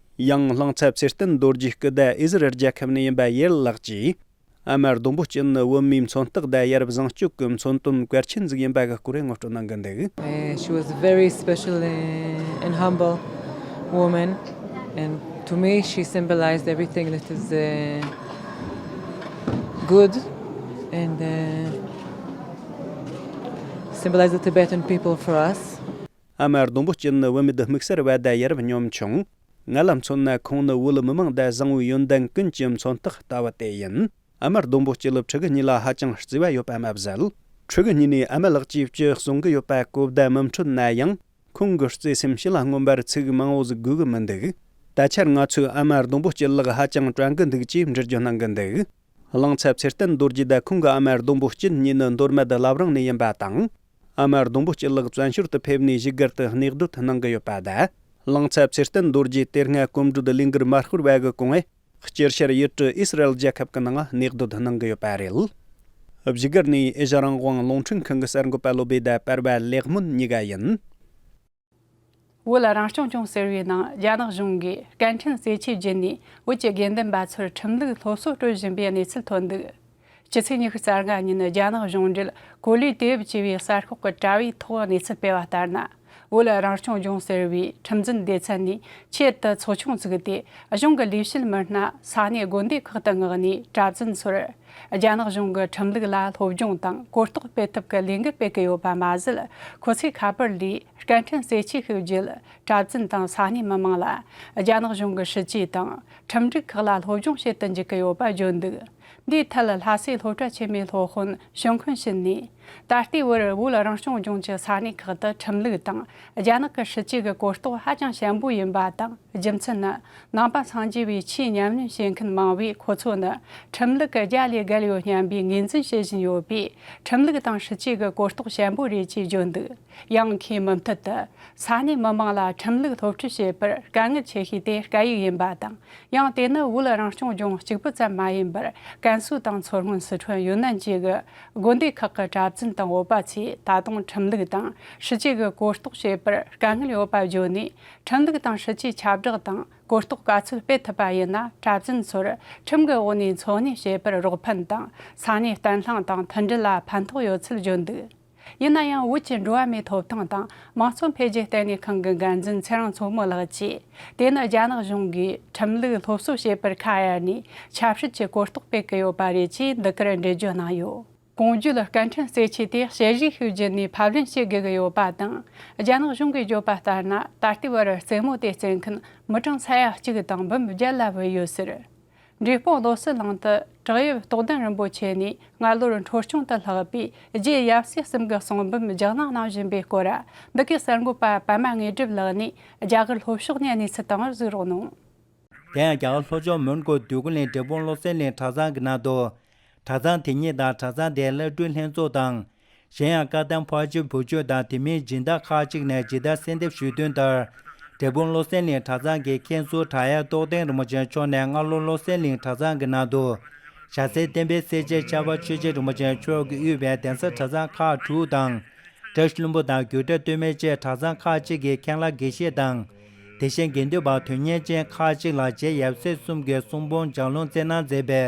ཡང་གླང་ཚ་ཚེ་བརྟན་རྡོ་རྗེའི་སྐུ་ཟླ་ཨི་ཟི་རལ་རྒྱལ་ཁབ་ནས་ཡིན་པ་ཡེར་ལགས་ཀྱིས། ཨ་མ་ལྡོམ་པོ་སྐྱིད་ནི་བོད་མིའི་མཚོན་རྟགས་དང་ཡ་རབས་བཟང་སྤྱོད་ཀྱི་མཚོན་དོན་གལ་ཆེན་ཟིག་ཡིན་པ་གི་སྐོར་ངོ་སྤྲོད་གནང་གི་འདུག Uh, she was a very special, uh, and humble woman, and to me, she symbolized everything that is, uh, good and, uh, symbolized the Tibetan people for us. ཨ་མ་ལྡོམ་པོ་སྐྱིད་ནི་བུད་མེད་དམིགས་བསལ་བ་དང་ཡ་རབས་གཉོམ་ཆུང་། ང་ལ་མཚོན་ན་ཁོང་ནི་བོད་མི་མང་དང་བཟང་བོའི་ཡོན་ཏན་ཀུན་གྱི་མཚོན་རྟགས་ལྟ་བུ་དེ་ཡིན། ཨ་མ་ལྡོམ་པོ་སྐྱིད་ཕྲུ་གུ་གཉིས་ལ་ཧ་ཅང་བརྩེ་བ་ཡོད་པ་མ་ཟད། ཕྲུ་གུ་གཉིས་ནས་ཨ་མ་ལགས་ཀྱིས་སྤྱི་གསུང་གི་ཡོད་པ་གོ་བརྡ་མི་འཕྲོད་ན་ཡང་། ཁོང་གི་བརྩེ་སེམས་ཕྱི་ལ་མངོན་པར་ཚིག་མང་བོ་ཟིག་དགོས་གི་མི་འདུག་ད་ཆར་ང་ཚོའི་ཨ་མ་ལྡོང་པོ་སྐྱིད་ལགས་ཧ་ཅང་དྲན་གི་འདུག་ཅེས་འགྲེལ་བརྗོད་གནང་གི་འདུག་གླང་ཚ་ཚེ་བརྟན་རྡོ་རྗེ་དང་ཁོང་གི་ཨ་མ་ལྡོང་པོ་སྐྱིད་གཉིས་ནི་མདོ་སྨད་བླ་བྲང་ནས་ཡིན་པ་དང་། ཨ་མ་ལྡོང་པོ་སྐྱིད་ལགས་བཙན་བྱོལ་དུ་ཕེབས་ནས་བཞུགས་སྒར་དུ་གནས་སྡོད་གནང་གི་ཡོད་པ་དང་། གླང་ཚ་ཚེ་བརྟན་རྡོ་རྗེ་དེ་སྔ་གོམ་བགྲོད་ལས་འགུལ་མ་ཤོར་བ་གི་གོང་ངས། སྤྱིར་ཤར་ཡུལ་གྲུ་ཨི་སི་རལ་རྒྱལ་ཁབ་ཀྱི་ནང་གནས་སྡོད་གནང་གི་ཡོད་པ་རེད། བཞུགས་སྒར་ནས་ཨེ་ཤ་རང་དབང་རླུང་འཕྲིན་ཁང་གི་གསར་འགོད་པ་བློ་བྷེ་དང་པར་པ་ལེགས་སྨོན་གཉིས་ཀ་ཡིན། བོད་རང་སྐྱོང་ལྗོངས་ཟེར་བའི་ནང་རྒྱ་ནག་གཞུང་གིས་སྐད་འཕྲིན་ཟས་ཆས་བརྒྱུད་ནས་བོད་ཀྱི་དགེ་འདུན་པ་ཚོར་ཁྲིམས་ལུགས་སློབ་གསོ་སྤྲོད་བཞིན་པའི་གནས་ཚུལ་ཐོན་འདུག་སྤྱི་ཚེས་ཉི་ཤུ་རྩ་ལྔ་ཉིན་རྒྱ་ནག་གཞུང་འབྲེལ་གོ་ལའི་དེབ་ཅེས་པའི་གསར་ཤོག་གི་དྲ་བའི་ཐོག་གནས་ཚུལ་སྤེལ་བ་ལྟར་ན། བོད་རང་སྐྱོང་ལྗོངས་ཟེར་བའི་ཁྲིམས་འཛིན་སྡེ་ཚན་ནས་ཆེད་དུ་ཚོགས་ཆུང་བཙུགས་ཏེ། གཞུང་གི་ལས་བྱེད་མི་སྣ་ས་གནས་དགོན་སྡེ་ཁག་ཏུ་མངགས་ནས་གྲྭ་བཙུན་ཚོར་རྒྱ་ནག་གཞུང་གི་ཁྲིམས་ལུགས་ལ་སློབ་སྦྱོང་དང་གོ་རྟོགས་སྤེལ་ཐབས་ཀྱི་ལས་འགུལ་སྤེལ་གྱི་ཡོད་པ་མ་ཟད། ཁོ་ཚོས་ཁ་པར་ལས་སྐད་འཕྲིན་ཟས་ཆས་ཤིག་བརྒྱུད། གྲྭ་བཙུན་དང་ས་གནས་མི་མང་ལ་རྒྱ་ནག་གཞུང་གི་སྲིད་ཇུས་དང་ཁྲིམས་སྒྲིག་ཁག་ལ་སློབ་སྦྱོང་བྱེད་དུ་འཇུག་གི་ཡོད་པ་བརྗོད་འདུག་འདིའི་ཐད་ལྷ་སའི་སློབ་གྲྭ་ཆེན་མོའི་སློབ་དཔོན་ཞུན་ཁུན་ཤིན་ནས། ད་ལྟའི་བར་བོད་རང་སྐྱོང་ལྗོངས་ཀྱི་ས་གནས་ཁག་ཏུ་ཁྲིམས་ལུགས་དང་རྒྱ་ནག་གི་སྲིད་ཇུས་ཀྱི་གོ་རྟོགས་ཧ་ཅང་ཞན་པོ་ཡིན་པ་དང་། རྒྱུ་མཚན་ནི། ནང་པ་སངས་རྒྱས་པའི་ཆོས་ཉམས་ལེན་བྱེད་མཁན་མང་བས། ཁོ་ཚོ་ནི་ཁྲིམས་ལུགས་ཀྱི་རྒྱ་ལས་བརྒལ་ཡོད་སྙམ་པའི་ངོས་འཛིན་བྱེད་བཞིན་ཡོད་པས། ཁྲིམས་ལུགས་དང་སྲིད་ཇུས་ཀྱི་གོ་རྟོགས་ཞན་པོ་རེད་ཅེས་བརྗོད་འདུག་ཡང་ཁོས་མུ་མཐུད་དུ། ས་གནས་མི་མང་ལ་ཁྲིམས་ལུགས་སློབ་ཁྲིད་བྱེད་པར་དཀའ་ངལ་ཆེ་ཤོས་དེ་སྐད་ཡིག་ཡིན་པ་དང་། ཡང་དེ་ནི་བོད་རང་སྐྱོང་ལྗོངས་གཅིག་པུ་ཙམ་མ་ཡིན་པར། ཀན་སུའུ་དང་མཚོ་སྔོན། སི་ཁྲོན། ཡུན་ནན་བཅས་ཀྱི་དགོན་སྡེ་ཁག་གི་གྲྭ་བཙུན་དང་བོད་པ་ཚོས་ད་དུང་ཁྲིམས་ལུགས་དང་སྲིད་ཇུས་ཀྱི་གོ་རྟོགས་བྱེད་པར་དཀའ་ངལ་ཡོད་པ་བརྗོད་ནས། ཁྲིམས་ལུགས་དང་སྲིད་ཇུས་ཁྱབ་བསྒྲགས་དང་གོ་རྟོགས་ག་ཚོད་སྤེལ་ཐུབ་པ་ཡིན་ན། གྲྭ་བཙུན་ཚོར་ཁྲིམས་ཀྱི་འོག་ནས་འཚོ་གནས་བྱེད་པར་རོགས་ཕན་དང་། ས་གནས་བརྟན་ལྷིང་དང་མཐུན་སྒྲིལ་ལ་ཕན་ཐོགས་ཡོད་ཚུལ་བརྗོད་འདུག་ཡིན་ན་ཡང་། བོད་ཀྱི་འགྲོ་བ་མིའི་ཐོབ་ཐང་དང་དམངས་གཙོ་འཕེལ་རྒྱས་ལྟེ་གནས་ཁང་གི་འགན་འཛིན་ཚེ་རིང་མཚོ་མོ་ལགས་ཀྱིས། དེ་ནི་རྒྱ་ནག་གཞུང་གིས་ཁྲིམས་ལུགས་སློབ་གསོ་བྱེད་པར་ཁ་གཡར་ནས་ཆབ་སྲིད་ཀྱི་གོ་རྟོགས་སྤེལ་གྱི་ཡོད་པ་རེད་ཅེས་འདི་གར་འགྲེལ་བརྗོད་གནང་ཡོད། གོང་བརྗོད་སྐད་འཕྲིན་རྩེད་ཆས་དེ་ཞལ་བཞེས་ཤིག་བརྒྱུད་ནས་ཕབ་ལེན་བྱེད་དགོས་ཀྱི་ཡོད་པ་དང་། རྒྱ་ནག་གཞུང་གིས་བརྗོད་པ་ལྟར་ན། ད་ལྟའི་བར་རྩེད་མོ་དེ་རྩེད་མཁན་མི་གྲངས་ས་ཡ་གཅིག་དང་འབུམ་བརྒྱད་ལ་བུད་ཡོད་ཟེར། འབྲས་སྤུངས་བློ་གསལ་གླིང་དུ་བྲག་གཡབ་རྟོགས་ལྡན་རིན་པོ་ཆེ་ནས་སྔ་ལོར་འཕྲོ་སྐྱོང་དུ་ལྷགས་པའི་རྗེ་ཡབ་སྲས་གསུམ་གྱི་གསུང་འབུམ་རྒྱུགས་གླེང་གནང་བཞིན་པའི་སྐོར། འདི་གའི་གསར་འགོད་པ་པད་མ་དངོས་གྲུབ་ལགས་ནས་རྒྱ་གར་ལྷོ་ཕྱོགས་ནས་གནས་ཚུལ་བཏང་བར་གཟིགས་རོགས་གནང་། དེ་ཡང་རྒྱ་གར་ལྷོ་ཕྱོགས་མོན་གྷོ་འདོད་རྒུ་གླིང་འབྲས་སྤུངས་བློ་གསལ་གླིང་གྲྭ་ཚང་གི་ནང་དུ། གྲྭ་ཚང་དེ་ཉིད་དང་གྲྭ་ཚང་དེའི་བླ་སྤྲུལ་ལྷན་ཚོགས་དང་། གཞན་ཡང་བཀའ་གདམས་ཕར་ཕྱིན་བུ་བཅོལ་དང་དེ་མིན་སྦྱིན་བདག་ཁག་ཅིག་ནས་ཇི་ལྟར་གསལ་འདེབས་ཞུས་དོན་ལྟར། འབྲས་སྤུངས་བློ་གསལ་གླིང་གྲྭ་ཚང་གི་མཁན་ཟུར་བྲག་གཡབ་རྟོགས་ལྡན་རིན་པོ་ཆེ་མཆོག་ནས་སྔ་ལོ་བློ་གསལ་གླིང་གྲྭ་ཚང་གི་ནང་དུ། ཞྭ་སེར་བསྟན་པའི་སྲས་བཅས་ཕྱྭ་པ་ཆོས་རྗེ་རིན་པོ་ཆེ་མཆོག་གིས་དབུས་པའི་གདན་ས་གྲྭ་ཚང་ཁག་དྲུག་དང་། བཀྲ་ཤིས་ལྷུན་པོ་དང་རྒྱུད་གྲྭ་སྟོད་སྨད་བཅས་གྲྭ་ཚང་ཁག་ཅིག་གི་མཁན་བླ་དགེ་བཤེས་དང་། དེ་བཞིན་དགེ་འདུན་པ་དོན་གཉེར་ཅན་ཁག་ཅིག་ལ་རྗེ་ཡབ་སྲས་གསུམ་གྱི་གསུང་འབུམ་ལྗགས་ལུང་སྩལ་གནང་མཛད་པའི་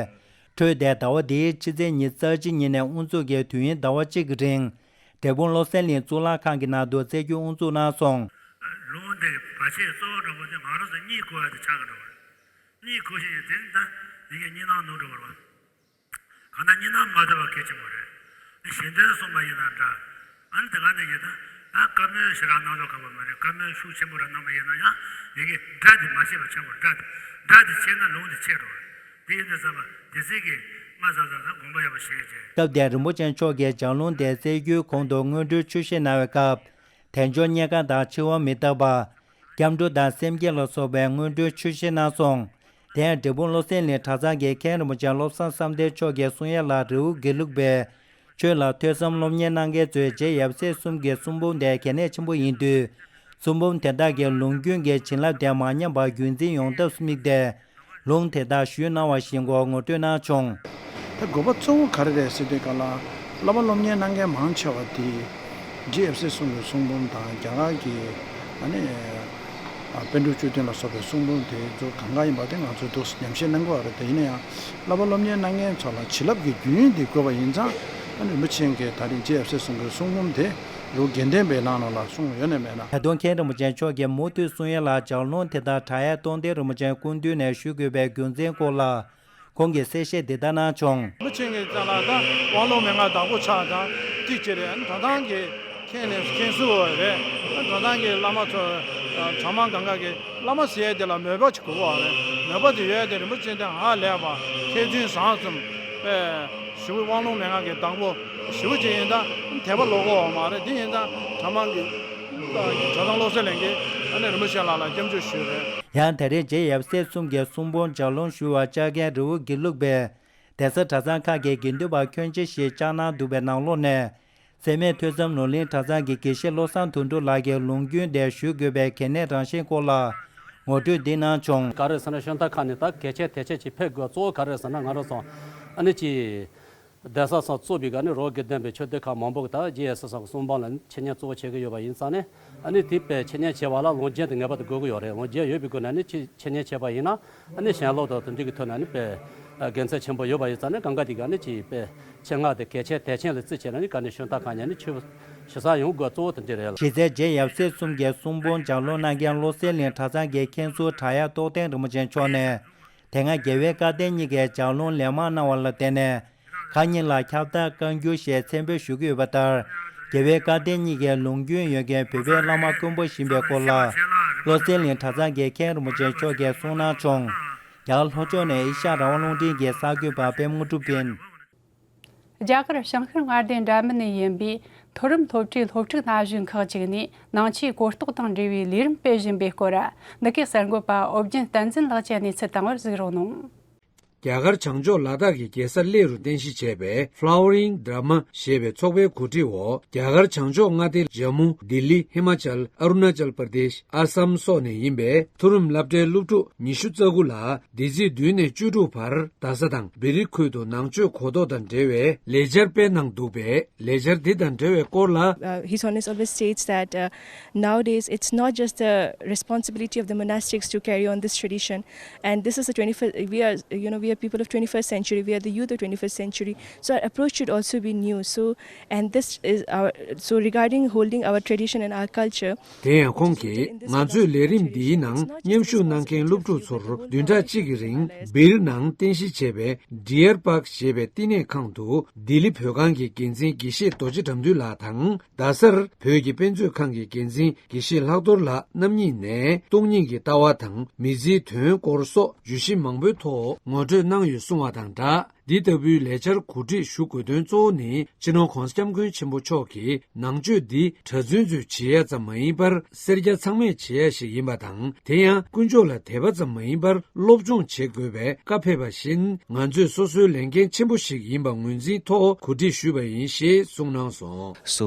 འཕྲོས་ཏེ། ཟླ་བ་འདིའི་ཕྱི་ཚེས་ཉི་ཤུ་རྩ་གཅིག་ཉིན་ནས་དབུ་འཛུགས་ཀྱིས་དུས་ཡུན་ཟླ་བ་གཅིག་གི་རིང་། འབྲས་སྤུངས་བློ་གསལ་གླིང་གཙུག་ལག་ཁང་གི་ནང་དུ་སྩལ་རྒྱུའི་དབུ་འཛུགས་གནང་སོང་། ལུང་འདི་བར་ཆད་གཙོ་བོ་འདྲ་པོ་དེ་ང་རང་ཚོ་གཉིད་ཁུག་ཡ་དེ་ཆགས་ཀྱི་འགྲོ་བ་རེད། གཉིད་ཁུག་བཞིན་ཡོད་དེ་ད་ཡི་གེ་གཉིད་སྣང་ནུབ་འགྲོ་བ་རེད་བ། གང་ལྟར་གཉིད་སྣང་མ་བདེ་བ་གལ་ཆེན་པོ་རེད། ནི་གཞན་དོན་གསུངས་པ་ཡིན་ན་འདྲ། ཨ་ནི་དེ་ག་ནས་ཡིན་ན། ད་བཀའ་མོལ་ཞེ་དྲག་གནང་ལོག་ག་བ་མ་རེད། བཀའ་མོལ་ཤུགས་ཆེན་པོ་ར་གནང་བ་ཡིན་ན་ཡང་ཡི་གེ་སྒྲ་དེ་མ་ཤེས་པ་ཆགས་པ་རེད། སྒྲ་དེ་སྒྲ་དེ་ཤེས་ན་ལུང་དེ་ཤེས་འགྲོ་རེད། དེ་ཡིན་དུས་ཙམ་པ་དེ་ཚིག་གིས་ང་ཟ་ཟ་ཟ་དགོངས་པ་ཡག་པོ་བཞེས་རྗེས། སྐབས་དེར་རིན་པོ་ཆེ་མཆོག་གིས་ལྗགས་ལུང་དེ་སྩལ་རྒྱུའི་གོང་དུ་སྔོན་འགྲོའི་ཆོས་བཤད་གནང་བའི་སྐབས། དལ་འབྱོར་རྙེད་དཀའ་དང་འཆི་བ་མི་རྟག་པ། སྐྱབས་འགྲོ་དང་སེམས་བསྐྱེད་ལ་སོགས་པའི་སྔོན་འགྲོའི་ཆོས་བཤད་གནང་སོང་། དེ་ཡང་འབྲས་སྤུངས་བློ་གསལ་གླིང་གྲྭ་ཚང་གི་མཁན་རིན་པོ་ཆེ་བློ་བཟང་བསམ་གཏན་མཆོག་གིས་གསུང་ཡ་ལ། རི་བོ་དགེ་ལུགས་པས་ཆོས་ལ་ཐོས་བསམ་སློབ་གཉེར་གནང་མཁན་ཚོས་རྗེ་ཡབ་སྲས་གསུམ་གྱི་གསུང་འབུམ་དེ་གལ་གནད་ཆེན་པོ་ཡིན་དུས། གསུང་འབུམ་དེ་དག་གིས་ལུང་རྒྱུན་གྱི་བྱིན་རླབས་དེ་མ་ཉམས་པར་རྒྱུན་འཛིན་ཡོང་ཐབས་སུ་དམིགས་ཏེ། ལུང་དེ་དག་ཞུས་གནང་བ་བཞིན་སྐོར་ངོ་སྤྲོད་གནང་བྱུང་། ད་དགོས་པ་གཙོ་བོ་ག་རེ་རེད་ཟེར་དུས་སྒང་ལ། བསླབ་པ་སློབ་གཉེར་གནང་མཁན་མང་ཆེ་བ་དེ་རྗེ་ཡབ་སྲས་གསུམ་གྱི་གསུང་འབུམ་དང་རྒྱ་གར་གྱི་ཨ་ནི་ཨ་པཎ་གྲུབ་བཅུ་བདུན་ལ་སོགས་པའི་གསུང་འབུམ་དེ་ཚོ་གང་ག་ཡིན་པ་དེ་ང་ཚོས་འདུག་སེ་ཉམས་བཞེས་གནང་གི་ཡོད་རེད། དེ་ཡིན་ན་ཡང་བསླབ་པ་སློབ་གཉེར་གནང་མཁན་ཚོ་ལ་བྱིན་རླབས་ཀྱི་རྒྱུན་དེ་དགོས་པ་ཡིན་ཙང་། ཨ་ནི་རིན་པོ་ཆེ་གིས་ད་རིང་རྗེ་ཡབ་སྲས་གསུམ་གྱི་གསུང་འབུམ་དེ་རི་བོ་དགེ་ལྡན་པའི་ནང་ལོགས་ལ་གསུངས་ཡོད་ནས་མེད་ན། ད་དུང་མཁན་རིན་པོ་ཆེ་མཆོག་གིས་མུ་མཐུད་གསུང་ཡ་ལ། ལྗགས་ལུང་དེ་དག་བྲག་གཡབ་རྟོགས་ལྡན་རིན་པོ་ཆེའི་སྐུ་མདུན་ནས་ཞུ་དགོས་པའི་རྒྱུ་མཚན་སྐོར་ལ། ཁོང་གིས་གསལ་བཤད་འདི་ལྟར་གནང་བྱུང་། རིན་པོ་ཆེ་གིས་ཙང་ལ་ད་དབང་ལུང་མན་ངག་བདག་པོ་ཆགས་དང་ཏིག་ཅེ་རེད། གྲྭ་ཚང་གི་མཁན་ནས་མཁན་ཟུར་བ་རེད། གྲྭ་ཚང་གི་བླ་མ་ཚོ་གྲྭ་མང་གང་ག་གི་བླ་མ་ཟེར་ཡས་དེ་ལ་མོས་པ་ཅིག་དགོས་པ་རེད། མོས་པ་དེ་ཡོད་དེ་རིན་པོ་ཆེ་དེ་ཧ་ལས་པ་མཁས་བཙུན་བཟང་གསུམ་པས། ཞི་བའི་དབང་ལུང་མན་ངག་གི་དང་པོ་ཞི་བ་ཅིག་ཡིན་ད་དད་པ་ལོག་གོ་བ་མ་རེད། འདི་ཡིན་ད་གྲྭ་མང་གི་གྲྭ་ཚང་བློ་གསལ་ལེན་གྱི་ཨ་ནི་རིན་པོ་ཆེ་ལགས་ལ་སྐྱབས་འཇུག་ཞུས་རེད། ཡང་དེ་རིང་རྗེ་ཡབ་སྲས་གསུམ་གྱི་གསུང་འབུམ་ལྗགས་ལུང་ཞུ་བར་བཅར་མཁན་རི་བོ་དགེ་ལུགས་པའི་གདན་ས་གྲྭ་ཚང་ཁག་གི་དགེ་འདུན་པ་ཁྱོན་ཆེ་ཞིག་བཅར་གནང་འདུག་པའི་ནང་ལོགས་ནས། སེར་སྨད་ཐོས་བསམ་ནོར་གླིང་གྲྭ་ཚང་གི་དགེ་བཤེས་བློ་བཟང་དོན་གྲུབ་ལགས་ཀྱིས་ལུང་རྒྱུན་དེ་ཞུ་དགོས་པའི་གལ་གནད་རང་བཞིན་སྐོར་ལ་ངོ་སྤྲོད་འདི་གནང་བྱུང་། ག་རེ་ཟེར་ན་ཤོན་ཐ་ཁ་ནས་ད་གལ་ཆེ་དེ་ཆེ་ཅིག་ཕེབས་དགོས་གཙོ་བོ་ག་རེ་ཟེར་ན་ང་རང་ཚོ་ཨ་ནི་ཅི། གདན་ས་སོགས་གཙོས་པའི་ག་ནི་རོ་དགེ་ལྡན་པའི་ཆོས་སྡེ་ཁག་མང་པོ་གི་ད་རྗེ་ཡབ་སྲས་གསུམ་གྱི་གསུང་འབུམ་ལ་འཆད་ཉན་གཙོ་བོ་བྱེད་ཀྱི་ཡོད་པ་ཡིན་ཙང་ནས་ཨ་ནི་དེ་དཔེ་འཆད་ཉན་བྱེད་པ་ལ་ལུང་རྒྱུན་དེ་ངེས་པར་དུ་དགོས་ཀྱི་ཡོད་རེད། ལུང་རྒྱུན་ཡོད་པའི་སྒོ་ནས་ནི་ཅི་འཆད་ཉན་བྱེད་པ་ཡིན་ན། ཨ་ནི་ཞེན་ལོག་དང་དེ་འདྲ་གི་ཐོག་ནས་ནི་དཔེ་དགེ་མཚན་ཆེན་པོ་ཡོད་པ་ཡིན་ཙང་ནི་གང་ག་དེ་ག་ནི་ཅིག་དཔེ་ཆེད་མངགས་དེ་གལ་ཆེ་དེ་ཆེན་ལ་བརྩི་བྱས་ན་ནི་ག་ནི་ཤོན་ཐ་ཁ་ཉན་ནི་ཆོས་ཞུ་ས་ཡོང་དགོས་གཙོ་བོ་དེ་འདྲ་རེད་ལ། གཞི་རྩའི་རྗེ་ཡབ་སྲས་གསུམ་གྱི་གསུང་འབུམ་ལྗགས་ལུང་གནང་མཁན་བློ་གསལ་གླིང་གྲྭ་ཚང་གི་མཁན་ཟུར་བྲག་གཡབ་རྟོགས་ལྡན་རིན་པོ་ཆེ་མཆོག་ནས། དེ་སྔ་རྒྱལ་བའི་བཀའ་བསྟན་གཉིས་ཀྱི་ལྗགས་ལུང་ལན་མང་གནང་བ་ལ་བརྟེན་ནས། ཁ་ཉིན་ལ་ཁྱབ་བརྡལ་བཀའ་འགྱུར་ཞེས་མཚན་འབོད་ཞུ་གི་ཡོད་པ་ལྟར། རྒྱལ་བའི་བཀའ་བསྟན་གཉིས་ཀྱི་ལུང་རྒྱུན་ཡོད་མཁན་བོད་པའི་བླ་མ་དཀོན་པོ་ཞིག་ཡིན་པའི་སྐོར་ལ། བློ་གསལ་གླིང་གྲྭ་ཚང་གི་མཁན་རིན་པོ་ཆེ་མཆོག་གིས་གསུངས་གནང་བྱུང་། རྒྱ་གར་ལྷོ་ཕྱོགས་ནས་ཨེ་ཤ་ཡ་རང་དབང་རླུང་འཕྲིན་གྱི་གསར་འགོད་པ་པད་མ་དངོས་གྲུབ་ཡིན། རྒྱ་གར་བྱང་ཤར་མངའ་སྡེ་འདྲ་མིན་ནས་ཡིན་པའི་མཐོ་རིམ་སློབ་གྲྭའི་སློབ་ཕྲུག་ན་གཞོན་ཁག་ཅིག་ནས་ནང་ཆོས་གོ་རྟོགས་དང་འབྲེལ་བའི་ལས་རིམ་སྤེལ་བཞིན་པའི་སྐོར། འདི་གའི་གསར་འགོད་པ་ཨོ་རྒྱན་བསྟན་འཛིན་ལགས་ཀྱིས་གནས་ཚུལ་བཏང་བར་གཟིགས་རོགས་གནང་། རྒྱ་གར་བྱང་ཕྱོགས་ལ་དྭགས་ཀྱི་རྒྱལ་ས་གླེ་རུ་རྟེན་གཞི་བྱས་པའི་Flowering Dharma ཞེས་པའི་ཚོགས་པའི་གོ་སྒྲིག་འོག་རྒྱ་གར་བྱང་ཕྱོགས་མངའ་སྡེ་ཇམ་མུ། ལྡི་ལི། ཧི་མ་ཅལ། ཨ་རུ་ན་ཅལ་པར་དེཤ། ཨ་སམ་སོགས་ནས་ཡིན་པའི་མཐོ་རིམ་སློབ་གྲྭའི་སློབ་ཕྲུག་ཉི་ཤུ་རྩ་དགུ་ལ། འདི་ཚེས་བདུན་ནས་བཅུ་དྲུག་བར་རྡ་ས་དང་བེ་རི་ཁུལ་དུ་ནང་ཆོས་གོ་རྟོགས་དང་འབྲེལ་བའི་ལས་འཆར་སྤེལ་གནང་འདུག་པས། ལས་འཆར་འདི་དང་འབྲེལ་བའི་སྐོར་ལ། Uh, His Holiness always states that uh, nowadays it's not just the responsibility of the monastics to carry on this tradition, and this is the twenty-first. We are, you know, we are people of twenty-first century. We are the youth of twenty-first century. So our approach should also be new. So, and this is our, so regarding holding our tradition and our culture, དེ་ཡང་ཁོང་གིས་ང་ཚོའི་ལས་རིམ་འདིའི་ནང་མཉམ་ཞུགས་གནང་མཁན་སློབ་ཕྲུག་ཚོར་བདུན་ཕྲག་གཅིག་གི་རིང་སྦིར་ནང་རྟེན་གཞི་བྱས་པའི་Deer Park ཞེས་པའི་བསྟི་གནས་ཁང་དུ་ལྡི་ལི་བོད་ཁང་གི་འགན་འཛིན་དགེ་བཤེས་རྡོ་རྗེ་དགྲ་འདུལ་ལགས་དང་རྡ་སར་བོད་ཀྱི་དཔེ་མཛོད་ཁང་གི་འགན་འཛིན་དགེ་བཤེས་ལྷག་རྡོར་ལགས་རྣམ་གཉིས་ནས་སྟོང་ཉིད་ཀྱི་ལྟ་བ་དང་མི་ཚེའི་དོན་སྐོར་སོགས་བརྗོད་གཞི་མང་པོའི་ཐོག་ངོ་སྤྲོད་གནང་ཡོད་གསུང་བ་དང་སྦྲགས། འདི་ལྟ་བུའི་ལས་འཆར་གོ་སྒྲིག་ཞུ་དགོས་དོན་གཙོ་བོ་ནི་སྤྱི་ནོར་༸གོང་ས་༸སྐྱབས་མགོན་ཆེན་པོ་མཆོག་གིས་ནང་ཆོས་འདི་གྲྭ་བཙུན་ཚོས་བྱེད་ཡ་ཙམ་མ་ཡིན་པར་སེར་སྐྱ་ཚང་མས་བྱེད་ཡ་ཞིག་ཡིན་པ་དང་། དེ་ཡང་དཀོན་མཆོག་ལ་དད་པ་ཙམ་མ་ཡིན་པར་སློབ་སྦྱོང་བྱེད་དགོས་པའི་བཀའ་ཕེབས་པ་བཞིན་ང་ཚོས་སོ་སོའི་ལས་འགན་ཆེན་པོ་ཞིག་ཡིན་པ་ངོས་འཛིན་ཐོག་གོ་སྒྲིག་ཞུས་པ་ཡིན་ཞེས་གསུངས་གནང་སོང་། So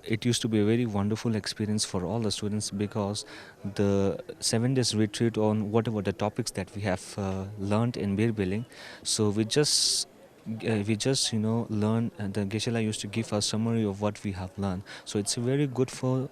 it used to be a very wonderful experience for all the students because the seven days retreat on whatever the topics that we have uh, learned in Bir Biling. So we just uh, we just you know learn uh, the Geshe-la used to give a summary of what we have learned. So it's very good for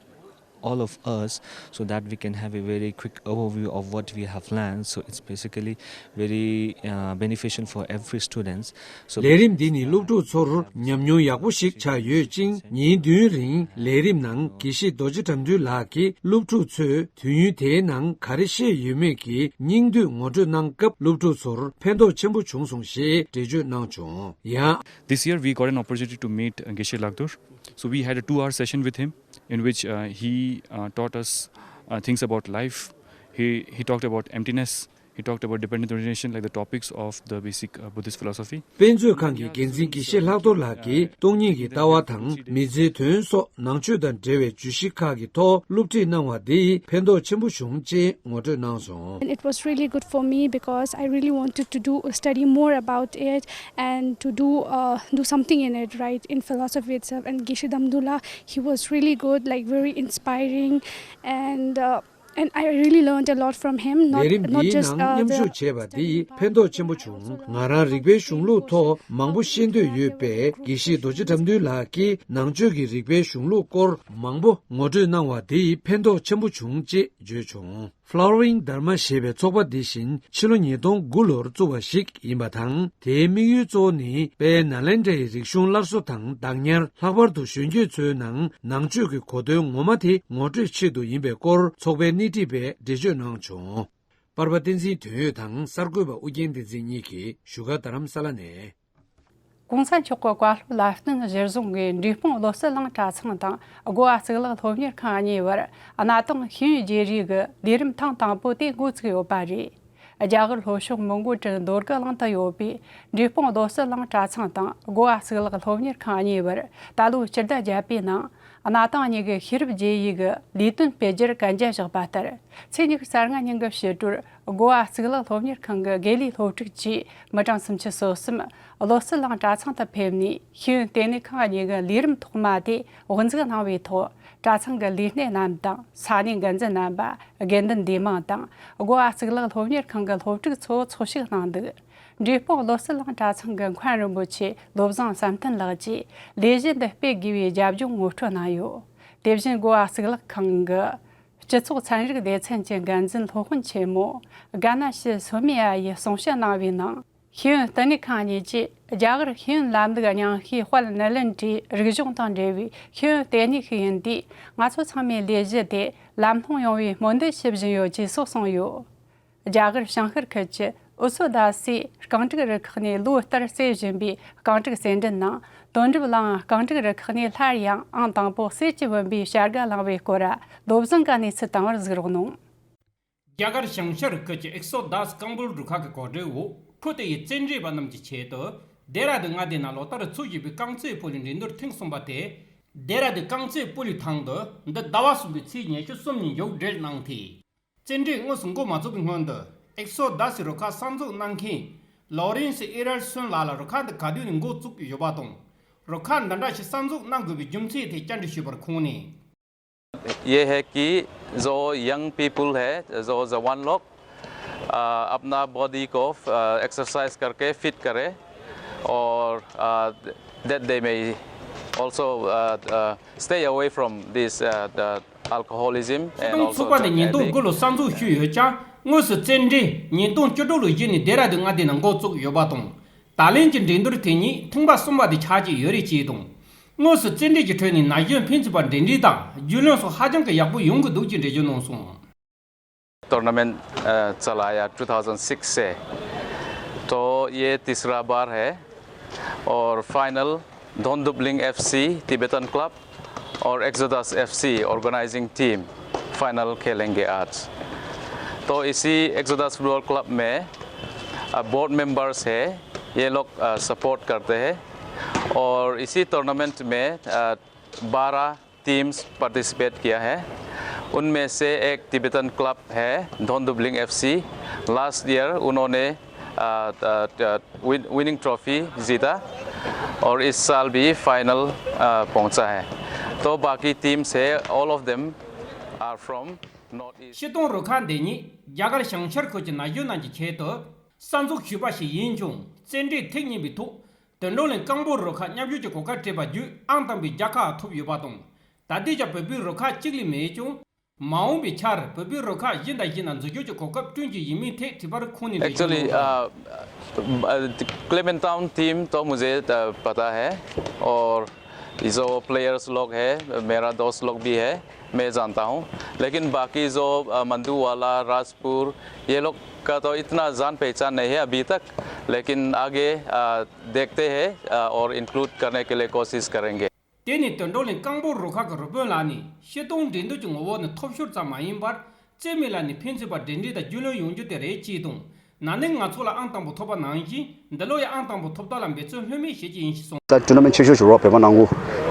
all of us so that we can have a very quick overview of what we have learned. So it's basically very uh, beneficial for every students. So ལས་རིམ་འདི་ནི་སློབ་ཕྲུག་ཚོར་ཉམས་མྱོང་ཡག་པོ་ཞིག་ཆགས་ཡོད་ཅིང་། ཉིན་བདུན་རིང་ལས་རིམ་ནང་དགེ་བཤེས་རྡོ་རྗེ་དགྲ་འདུལ་ལགས་ཀྱིས་སློབ་ཕྲུག་ཚོས་དུས་ཡུན་དེའི་ནང་ག་རེ་ཤེས་ཡོད་མེད་ཀྱི་སྙིང་བསྡུས་ངོ་སྤྲོད་གནང་སྐབས། སློབ་ཕྲུག་ཚོར་ཕན་ཐོགས་ཆེན་པོ་བྱུང་སོང་ཞེས་འགྲེལ་བརྗོད་གནང་བྱུང་། ཡང་། This year we got an opportunity to meet uh, Geshe Lhagdur. So we had a two-hour session with him in which uh, he uh, taught us uh, things about life. He, he talked about emptiness. He talked about dependent origination, like the topics of the basic uh, Buddhist philosophy. དཔེ་མཛོད་ཁང་གི་འགན་འཛིན་དགེ་བཤེས་ལྷག་རྡོར་ལགས་ཀྱིས་སྟོང་ཉིད་ཀྱི་ལྟ་བ་དང་མི་ཚེའི་དོན་སོགས་ནང་ཆོས་དང་འབྲེལ་བའི་བརྗོད་གཞི་ཁག་གི་ཐོག་སློབ་ཁྲིད་གནང་བ་འདིས་ཕན་ཐོགས་ཆེན་པོ་བྱུང་ཅེས་ངོ་སྤྲོད་གནང་སོང་། And it was really good for me because I really wanted to do study more about it and to do uh, do something in it, right, in philosophy itself. And Geshe Damdula, he was really good, like very inspiring, and uh, and I really learned a lot from him. Not ལས་རིམ་not འདིའི་just ནང་uh, མཉམ་the ཞུགས་བྱས་པ་འདིས་ཕན་ཐོགས་ཆེན་པོ་བྱུང་། ང་རང་རིག་པའི་གཞུང་ལུགས་ཐོག་མང་པོ་ཤེས་འདོད་ཡོད་པས། དགེ་བཤེས་རྡོ་རྗེ་དགྲ་འདུལ་ལགས་ཀྱིས་ནང་ཆོས་ཀྱི་རིག་པའི་གཞུང་ལུགས་སྐོར་མང་པོ་ངོ་སྤྲོད་གནང་བ་འདིས་ཕན་ཐོགས་ཆེན་པོ་བྱུང་ཅེས་བརྗོད་བྱུང་། Flowering Dharma ཞེས་པའི་ཚོགས་པ་འདི་བཞིན་ཕྱི་ལོ་ཉིས་སྟོང་དགུ་ལོར་བཙུགས་པ་ཞིག་ཡིན་པ་དང་། དེའི་དམིགས་ཡུལ་གཙོ་བོ་ནི་དཔལ་ནཱ་ལེནྡྲའི་རིག་གཞུང་སླར་གསོ་དང་བདག་ཉར། ལྷག་པར་དུ་གཞོན་སྐྱེས་ཚོའི་ནང་ནང་ཆོས་ཀྱི་གོ་དོན་ངོ་མ་དེ་ངོ་སྤྲོད་ཆེད་དུ་ཡིན་པའི་སྐོར་ཚོགས་པའི་སྣེ་ཁྲིད་པས་འགྲེལ་བརྗོད་གནང་བྱུང་། པར་པ་བསྟན་འཛིན་དོན་ཡོད་དང་གསར་འགོད་པ་ཨུ་རྒྱན་བསྟན་འཛིན་གཉིས་ཀྱིས་བཞུགས་སྒར་རྡ་རམ་ས་ལ་ནས། གོང་ས་མཆོག་གི་བཀའ་སློབ་ལམ་སྟོན་གཞིར་བཟུང་གིས་འབྲས་སྤུངས་བློ་གསལ་གླིང་གྲྭ་ཚང་དང་། སྒོ་བ་གཙུག་ལག་སློབ་གཉེར་ཁང་གཉིས་བར་གནའ་དེང་ཤེས་ཡོན་བརྗེ་རེས་ཀྱི་ལས་རིམ་ཐེངས་དང་པོ་དེ་འགོ་ཚུགས་ཡོད་པ་རེད། རྒྱ་གར་ལྷོ་ཕྱོགས་མོན་གྷོ་གྲུ་འདོད་རྒུ་གླིང་དུ་ཡོད་པའི་འབྲས་སྤུངས་བློ་གསལ་གླིང་གྲྭ་ཚང་དང་། སྒོ་བ་གཙུག་ལག་སློབ་གཉེར་ཁང་གཉིས་བར་ད་ལོའི་སྤྱི་ཟླ་བརྒྱད་པའི་ནང་གནའ་དེང་གཉིས་ཀྱི་ཤེས་རབ་རྒྱས་ཡོལ་གྱི་ལས་དོན་སྤེལ་རྒྱུར་གན་རྒྱ་བཞག་པ་ལྟར། ཚེས་ཉི་ཤུ་རྩ་ལྔ་ཉིན་གྱི་ཕྱི་དྲོར་སྒོ་བ་གཙུག་ལག་སློབ་གཉེར་ཁང་གི་དགེ་ལས་སློབ་ཕྲུག་བཅས་མི་གྲངས་སུམ་ཅུ་སོ་གསུམ་བློ་གསལ་གླིང་གྲྭ་ཚང་དུ་ཕེབས་ནས། ཤེས་ཡོན་ལྟེ་གནས་ཁང་གཉིས་ཀྱི་ལས་རིམ་ཐོག་མ་དེ་དབུ་འཛུགས་གནང་བའི་ཐོག་གྲྭ་ཚང་གི་ལས་སྣེ་རྣམས་དང་། ས་གནས་འགན་འཛིན་རྣམ་པ། དགེ་འདུན་སྡེ་མང་དང་། སྒོ་བ་གཙུག་ལག་སློབ་གཉེར་ཁང་གི་སློབ་ཕྲུག་ཚོ་ཚོགས་ཞུགས་གནང་འདུག་འབྲས་སྤུངས་བློ་གསལ་གླིང་གྲྭ་ཚང་གི་མཁན་རིན་པོ་ཆེ་བློ་བཟང་བསམ་གཏན་ལགས་ཀྱིས་ལས་གཞི་འདི་སྤེལ་དགོས་པའི་རྒྱབ་ལྗོངས་ངོ་སྤྲོད་གནང་ཡོད། དེ་བཞིན་སྒོ་བ་གཙུག་ལག་ཁང་གི་སྤྱི་ཚོགས་ཚན་རིག་སྡེ་ཚན་གྱི་འགན་འཛིན་སློབ་དཔོན་ཆེན་མོ་ག་ན་ཤི་སོ་མི་ཡ་ཡིས་གསུང་བཤད་གནང་བའི་ནང་། ཤེས་ཡོན་ལྟེ་གནས་ཁང་གཉིས་ཀྱིས་རྒྱ་གར་ཤེས་ཡོན་ལམ་ལུགས་རྙིང་ཤོས་དཔལ་ནཱ་ལེནྡྲའི་རིག་གཞུང་དང་འབྲེལ་བའི་ཤེས་ཡོན་ལྟེ་གནས་ཤིག་ཡིན་དུས། ང་ཚོ་ཚང་མས་ལས་གཞི་དེ་ལམ་ལྷོང་ཡོང་བའི་སྨོན་འདུན་ཞུ་བཞིན་ཡོད་ཅེས་སོགས་གསུངས་ཡོད། རྒྱ་གར་བྱང་ཤར་ཁུལ་གྱི་ཨུ་སུ་དཱ་སི་རྐང་དྲུག་རུ་ཁག་ནས་ལོ་ལྟར་རྩེ་བཞིན་པའི་རྐང་དྲུག་རྩེད་འགྲན་ནང་། དོན་གྲུབ་ལའང་རྐང་དྲུག་རུ་ཁག་ནས་སླར་ཡང་ཨང་དང་པོ་གསེར་གྱི་བུམ་པའི་བྱ་དགའ་བླངས་པའི་སྐོར་བློ་བཟང་གིས་གནས་ཚུལ་དང་པོར་གཟིགས་རོགས་གནང་། རྒྱ་གར་བྱང་ཤར་ཁུལ་གྱི་ཨེག་སོ་དཱ་སི་རྐང་སྤོལ་རུ་ཁག་གི་གོ་སྒྲིག་འོག་ཁུལ་དེ་ཡི་རྩེད་འགྲན་པ་རྣམས་ཀྱི་ཆེད་དུ་ལྡེ་ར་ལྡུན་མངའ་སྡེ་ནང་ལོ་ལྟར་འཚོགས་བཞིན་པའི་རྐང་རྩེད་སྤོ་ལོའི་འགྲན་བསྡུར་ཐེངས་གསུམ་པ་དེ་ལྡེ་ར་ལྡུན་རྐང་རྩེད་སྤོ་ལོའི་ཐང་དུ་འདི་ཟླ་བ་གསུམ་པའི་ཚེས་ཉི་ཤུ་གསུམ་ཉིན་མཇུག་སྒྲིལ་གནང་སྟེ། རྩེད་འགྲན་དངོས་སུ་འགོ་མ་བཙུགས་པའི་སྔོན་དུ་ཨེག་སོ་དཱ་སི་རུ་ཁག་གསར་འཛུགས་གནང་མཁན་ལོ་རེན་སི་ཨེ་རལ་སོན་ལགས་ལ་རུ་ཁག་འདི་ག་དུས་ནས་འགོ་བཙུགས་ཡོད་པ་དང་། རུ་ཁག་འདི་འདྲ་ཞིག་གསར་འཛུགས་གནང་དགོས་པའི་རྒྱུ་མཚན་ཐད་བཅར་འདྲི་ཞུས་པར་ཁོང་ནས། ये है कि जो young people है, जो जवान लोग, अ, अपना बॉडी को, अ, एक्सरसाइज करके फिट करे और, अ, that they may also, a, a, stay away from this, a, the alcoholism and also drug addict. སྤྱི་བཏང་ཚོགས་པ་ནས་ཉིས་སྟོང་དགུ་ལོ་གསར་འཛུགས་ཞུས་ཡོད་ཀྱང་། དངོས་སུ་རྩེད་འགྲན་ཉིས་སྟོང་བཅུ་དྲུག་ལོའི་གཞི་ནས་ལྡེ་ར་ལྡུན་མངའ་སྡེ་ནང་འགོ་བཙུགས་ཡོད་པ་དང་། ད་ལན་གྱི་འགྲན་བསྡུར་དེ་ཉིད་ཐེངས་པ་གསུམ་པ་དེ་ཆགས་ཀྱི་ཡོད་རེད་ཅེས་དང་། དངོས་སུ་རྩེད་འགྲན་གྱི་ཁྲོད་ནས་ན་གཞོན་ཕན་ཚུན་བར་འབྲེལ་འདྲིས་དང་རྒྱུས་ལོན་སོགས་ཧ་ཅང་གི་ཡག་པོ་ཡོང་གི་འདུག་ཅེས་འགྲེལ་བརྗོད་གནང་སོང་། टूर्नामेंट, अ, चलाया ट्वेंटी ओ सिक्स से। तो ये तीसरा बार है और final Dhondupling FC Tibetan club और Exodus FC organising team final खेलेंगे आज। तो इसी एक्सोडस फुटबॉल क्लब में, अ, बोर्ड मेंबर्स है, ये लोग, अ, सपोर्ट करते हैं और इसी टूर्नामेंट में, अ, बारह टीम्स पार्टिसिपेट किया है। उनमें से एक टिबेटन क्लब है धोंदुबलिंग एफसी। लास्ट ईयर उन्होंने, अ, अ, अ, विन-, विनिंग ट्रॉफी जीता और इस साल भी फाइनल, अ, पहुंचा है। तो बाकी टीम्स है, all of them are from north east. སྤྱི་བཏང་རུ་ཁག་འདི་ཉིད་རྒྱ་གར་བྱང་ཤར་ཁུལ་གྱི་ན་གཞོན་རྣམས་ཀྱི་ཆེད་དུ་གསར་འཛུགས་ཞུས་པ་ཞིག་ཡིན་ཀྱང་། རྩེད་འགྲན་ཐེངས་གཉིས་པའི་ཐོག་དོན་གྲུབ་གླིང་རྐང་སྤོལ་རུ་ཁག་མཉམ་ཞུགས་ཀྱི་གོ་སྐབས་སྤྲད་པ་བརྒྱུད་ཨང་དང་པོའི་རྒྱལ་ཁ་ཐོབ་ཡོད་པ་དང་། ད་ལྟའི་ཆར་བོད་པའི་རུ་ཁག་གཅིག་ལས་མེད་ཀྱང་། མ་འོངས་པའི་ཆར་བོད་པའི་རུ་ཁག་གཞན་དང་གཞན་དང་འཛུལ་ཞུགས་ཀྱི་གོ་སྐབས་བསྐྲུན་རྒྱུ་ཡིན་མིན་ཐད་དྲིས་པར་ཁོང་ནས་འགྲེལ་བརྗོད་གནང་སོང་། एक्चुअली, अ, अ, क्लेमेंटाउन टीम तो मुझे, अ, पता है और जो प्लेयर्स लोग हैं, मेरा दोस्त लोग भी है, मैं जानता हूँ। लेकिन बाकी जो, अ, मंदूवाला, राजपुर, ये लोग का तो इतना जान पहचान नहीं है अभी तक, लेकिन आगे, अ, देखते हैं, अ, और इंक्लूड करने के लिए कोशिश करेंगे। དེ་ནས་དོན་གྲུབ་གླིང་རྐང་སྤོལ་རུ་ཁག་གི་རུ་དཔོན་ལགས་ནས་སྤྱི་བཏང་འགྲན་བསྡུར་གྱི་ངོ་བོ་ནི་ཐོབ་ཤོར་ཙམ་མ་ཡིན་པར། རྩེད་མོའི་ལམ་ནས་ཕན་ཚུན་བར་འབྲེལ་འདྲིས་དང་རྒྱུས་ལོན་ཡོང་རྒྱུ་དེ་རེད་ཅེས་དང་། ན་ནིང་ང་ཚོ་ལ་ཨང་དང་པོ་ཐོབ་པ་ནང་བཞིན། འདི་ལོ་ཡང་ཨང་དང་པོ་ཐོབ་ཐབས་ལ་འབད་བརྩོན་ལྷོད་མེད་བྱེད་ཀྱི་ཡིན་ཞེས་གསུངས། ད་ཊུར་ནམ་མེན་ཊི་ཆེ་ཤོས་ཤིག་རེད་བ། བོད་པ་ནང་ཁུལ་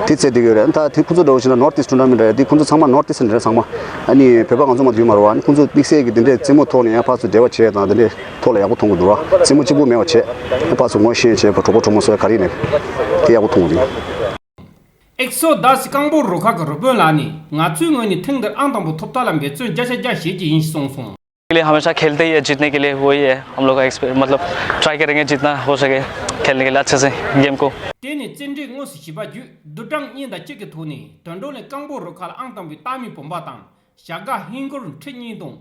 དེ་རྩེད་བསྡད་ཀྱི་ཡོད་རེད། ད་དེ་ཁོང་ཚོ་འདྲ་བོ་བྱས་ན་ནོར་ཐི་ཨིསྟ་ཊུར་ནམ་མེན་ཊི་རེད། དེ་ཁོང་ཚོ་ཚང་མ་ནོར་ཐི་ཨིསྟ་རེད་ཚང་མ། ཨ་ནི་བོད་པ་ང་ཚོ་མ་གཏོགས་ཡོད་མ་རེད་བ། ཨ་ནི་ཁོང་ཚོ་དམིགས་བསལ་གྱི་དེ་འདྲའི་རྩེད་མོ་ཐོག་ནས་ཡང་ཕར་ཚུར་འབྲེལ་བ་བྱས་དང་། དེ་འདྲའི་ཐོག་ལ་ཡག་པོ་མཐོང་གི་འདུག་བ། རྩེད་མོ་གཅིག་པུ་མེད་པ་བྱས། ཕར་ཚུར་ངོ་ཤེས་བྱས་པ་གྲོགས་པོ་གྲོགས་མོ་སོགས་ག་རེ་ཡིན་ནའི་དེ་ཡག་པོ་མཐོང་གི་འདུག། ཨེག་སོ་དཱ་སི་རྐང་སྤོལ་རུ་ཁག་གི་རུ་དཔོན་ལགས་ནས། ང་ཚོའི་ངོས་ནས་ཐེངས་འདིར་ཨང་དང་པོ་ཐོབ་ཐབས་ལ་འབད་བརྩོན་བརྒྱ་ཆ་བརྒྱ་བྱེད་ཀྱི་ཡིན་ཞེས་གསུངས་སོང་། के लिए हमेशा खेलते ही है, जीतने के लिए वही है हम लोग का एक्सपीरियंस, मतलब ट्राई करेंगे जितना हो सके खेलने के लिए अच्छे से गेम को। དེ་ནས་རྩེད་འགྲན་དངོས་སུ་ཞུས་པ་བརྒྱུད་བསྡུར་གྲངས་གཉིས་དང་གཅིག་གི་ཐོག་ནས་དོན་གྲུབ་གླིང་རྐང་སྤོལ་རུ་ཁག་ལ་ཨང་དང་པོའི་རྟགས་མའི་བུམ་པ་དང་། བྱ་དགའ་ཧིན་སྒོར་ཁྲི་གཉིས་དང་།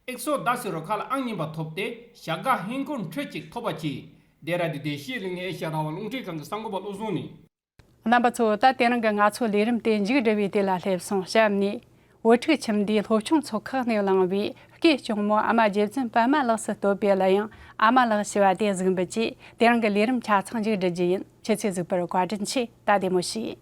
ཨེག་སོ་དཱ་སི་རུ་ཁག་ལ་ཨང་གཉིས་པ་ཐོབ་སྟེ། བྱ་དགའ་ཧིན་སྒོར་ཁྲི་གཅིག་ཐོབ་པ་བཅས། ལྡེ་ར་ལྡུན་བདེ་སྐྱིད་གླིང་ཨེ་ཤ་ཡ་རང་དབང་རླུང་འཕྲིན་ཁང་གི་གསར་འགོད་པ་བློ་བཟང་ནས། རྣམ་པ་ཚོ། ད་དེ་རིང་གི་ང་ཚོའི་ལས་རིམ་དེ་མཇུག་བསྒྲིལ་བའི་དུས་ལ་སླེབས་སོང་། གཤམ་ནས་བུ་ཕྲུག་ཁྱིམ་སྡེའི་སློབ་ཆུང་ཚོགས་ཁག་ནས་བླངས་པའི་སྐུའི་གཅུང་མོ་ཨ་མ་རྗེ་བཙུན་པད་མ་ལགས་སུ་བསྟོད་པའི་གླུ་དབྱངས་ཨ་མ་ལགས་ཞུ་བ་དེ་གཟིགས་འབུལ་གྱིས་དེ་རིང་གི་ལས་རིམ་ཆ་ཚང་མཇུག་སྒྲིལ་རྒྱུ་ཡིན། ཁྱེད་ཚོས་གཟིགས་པར་བཀའ་དྲིན་ཆེ། ད་བདེ་མོ་བྱོས།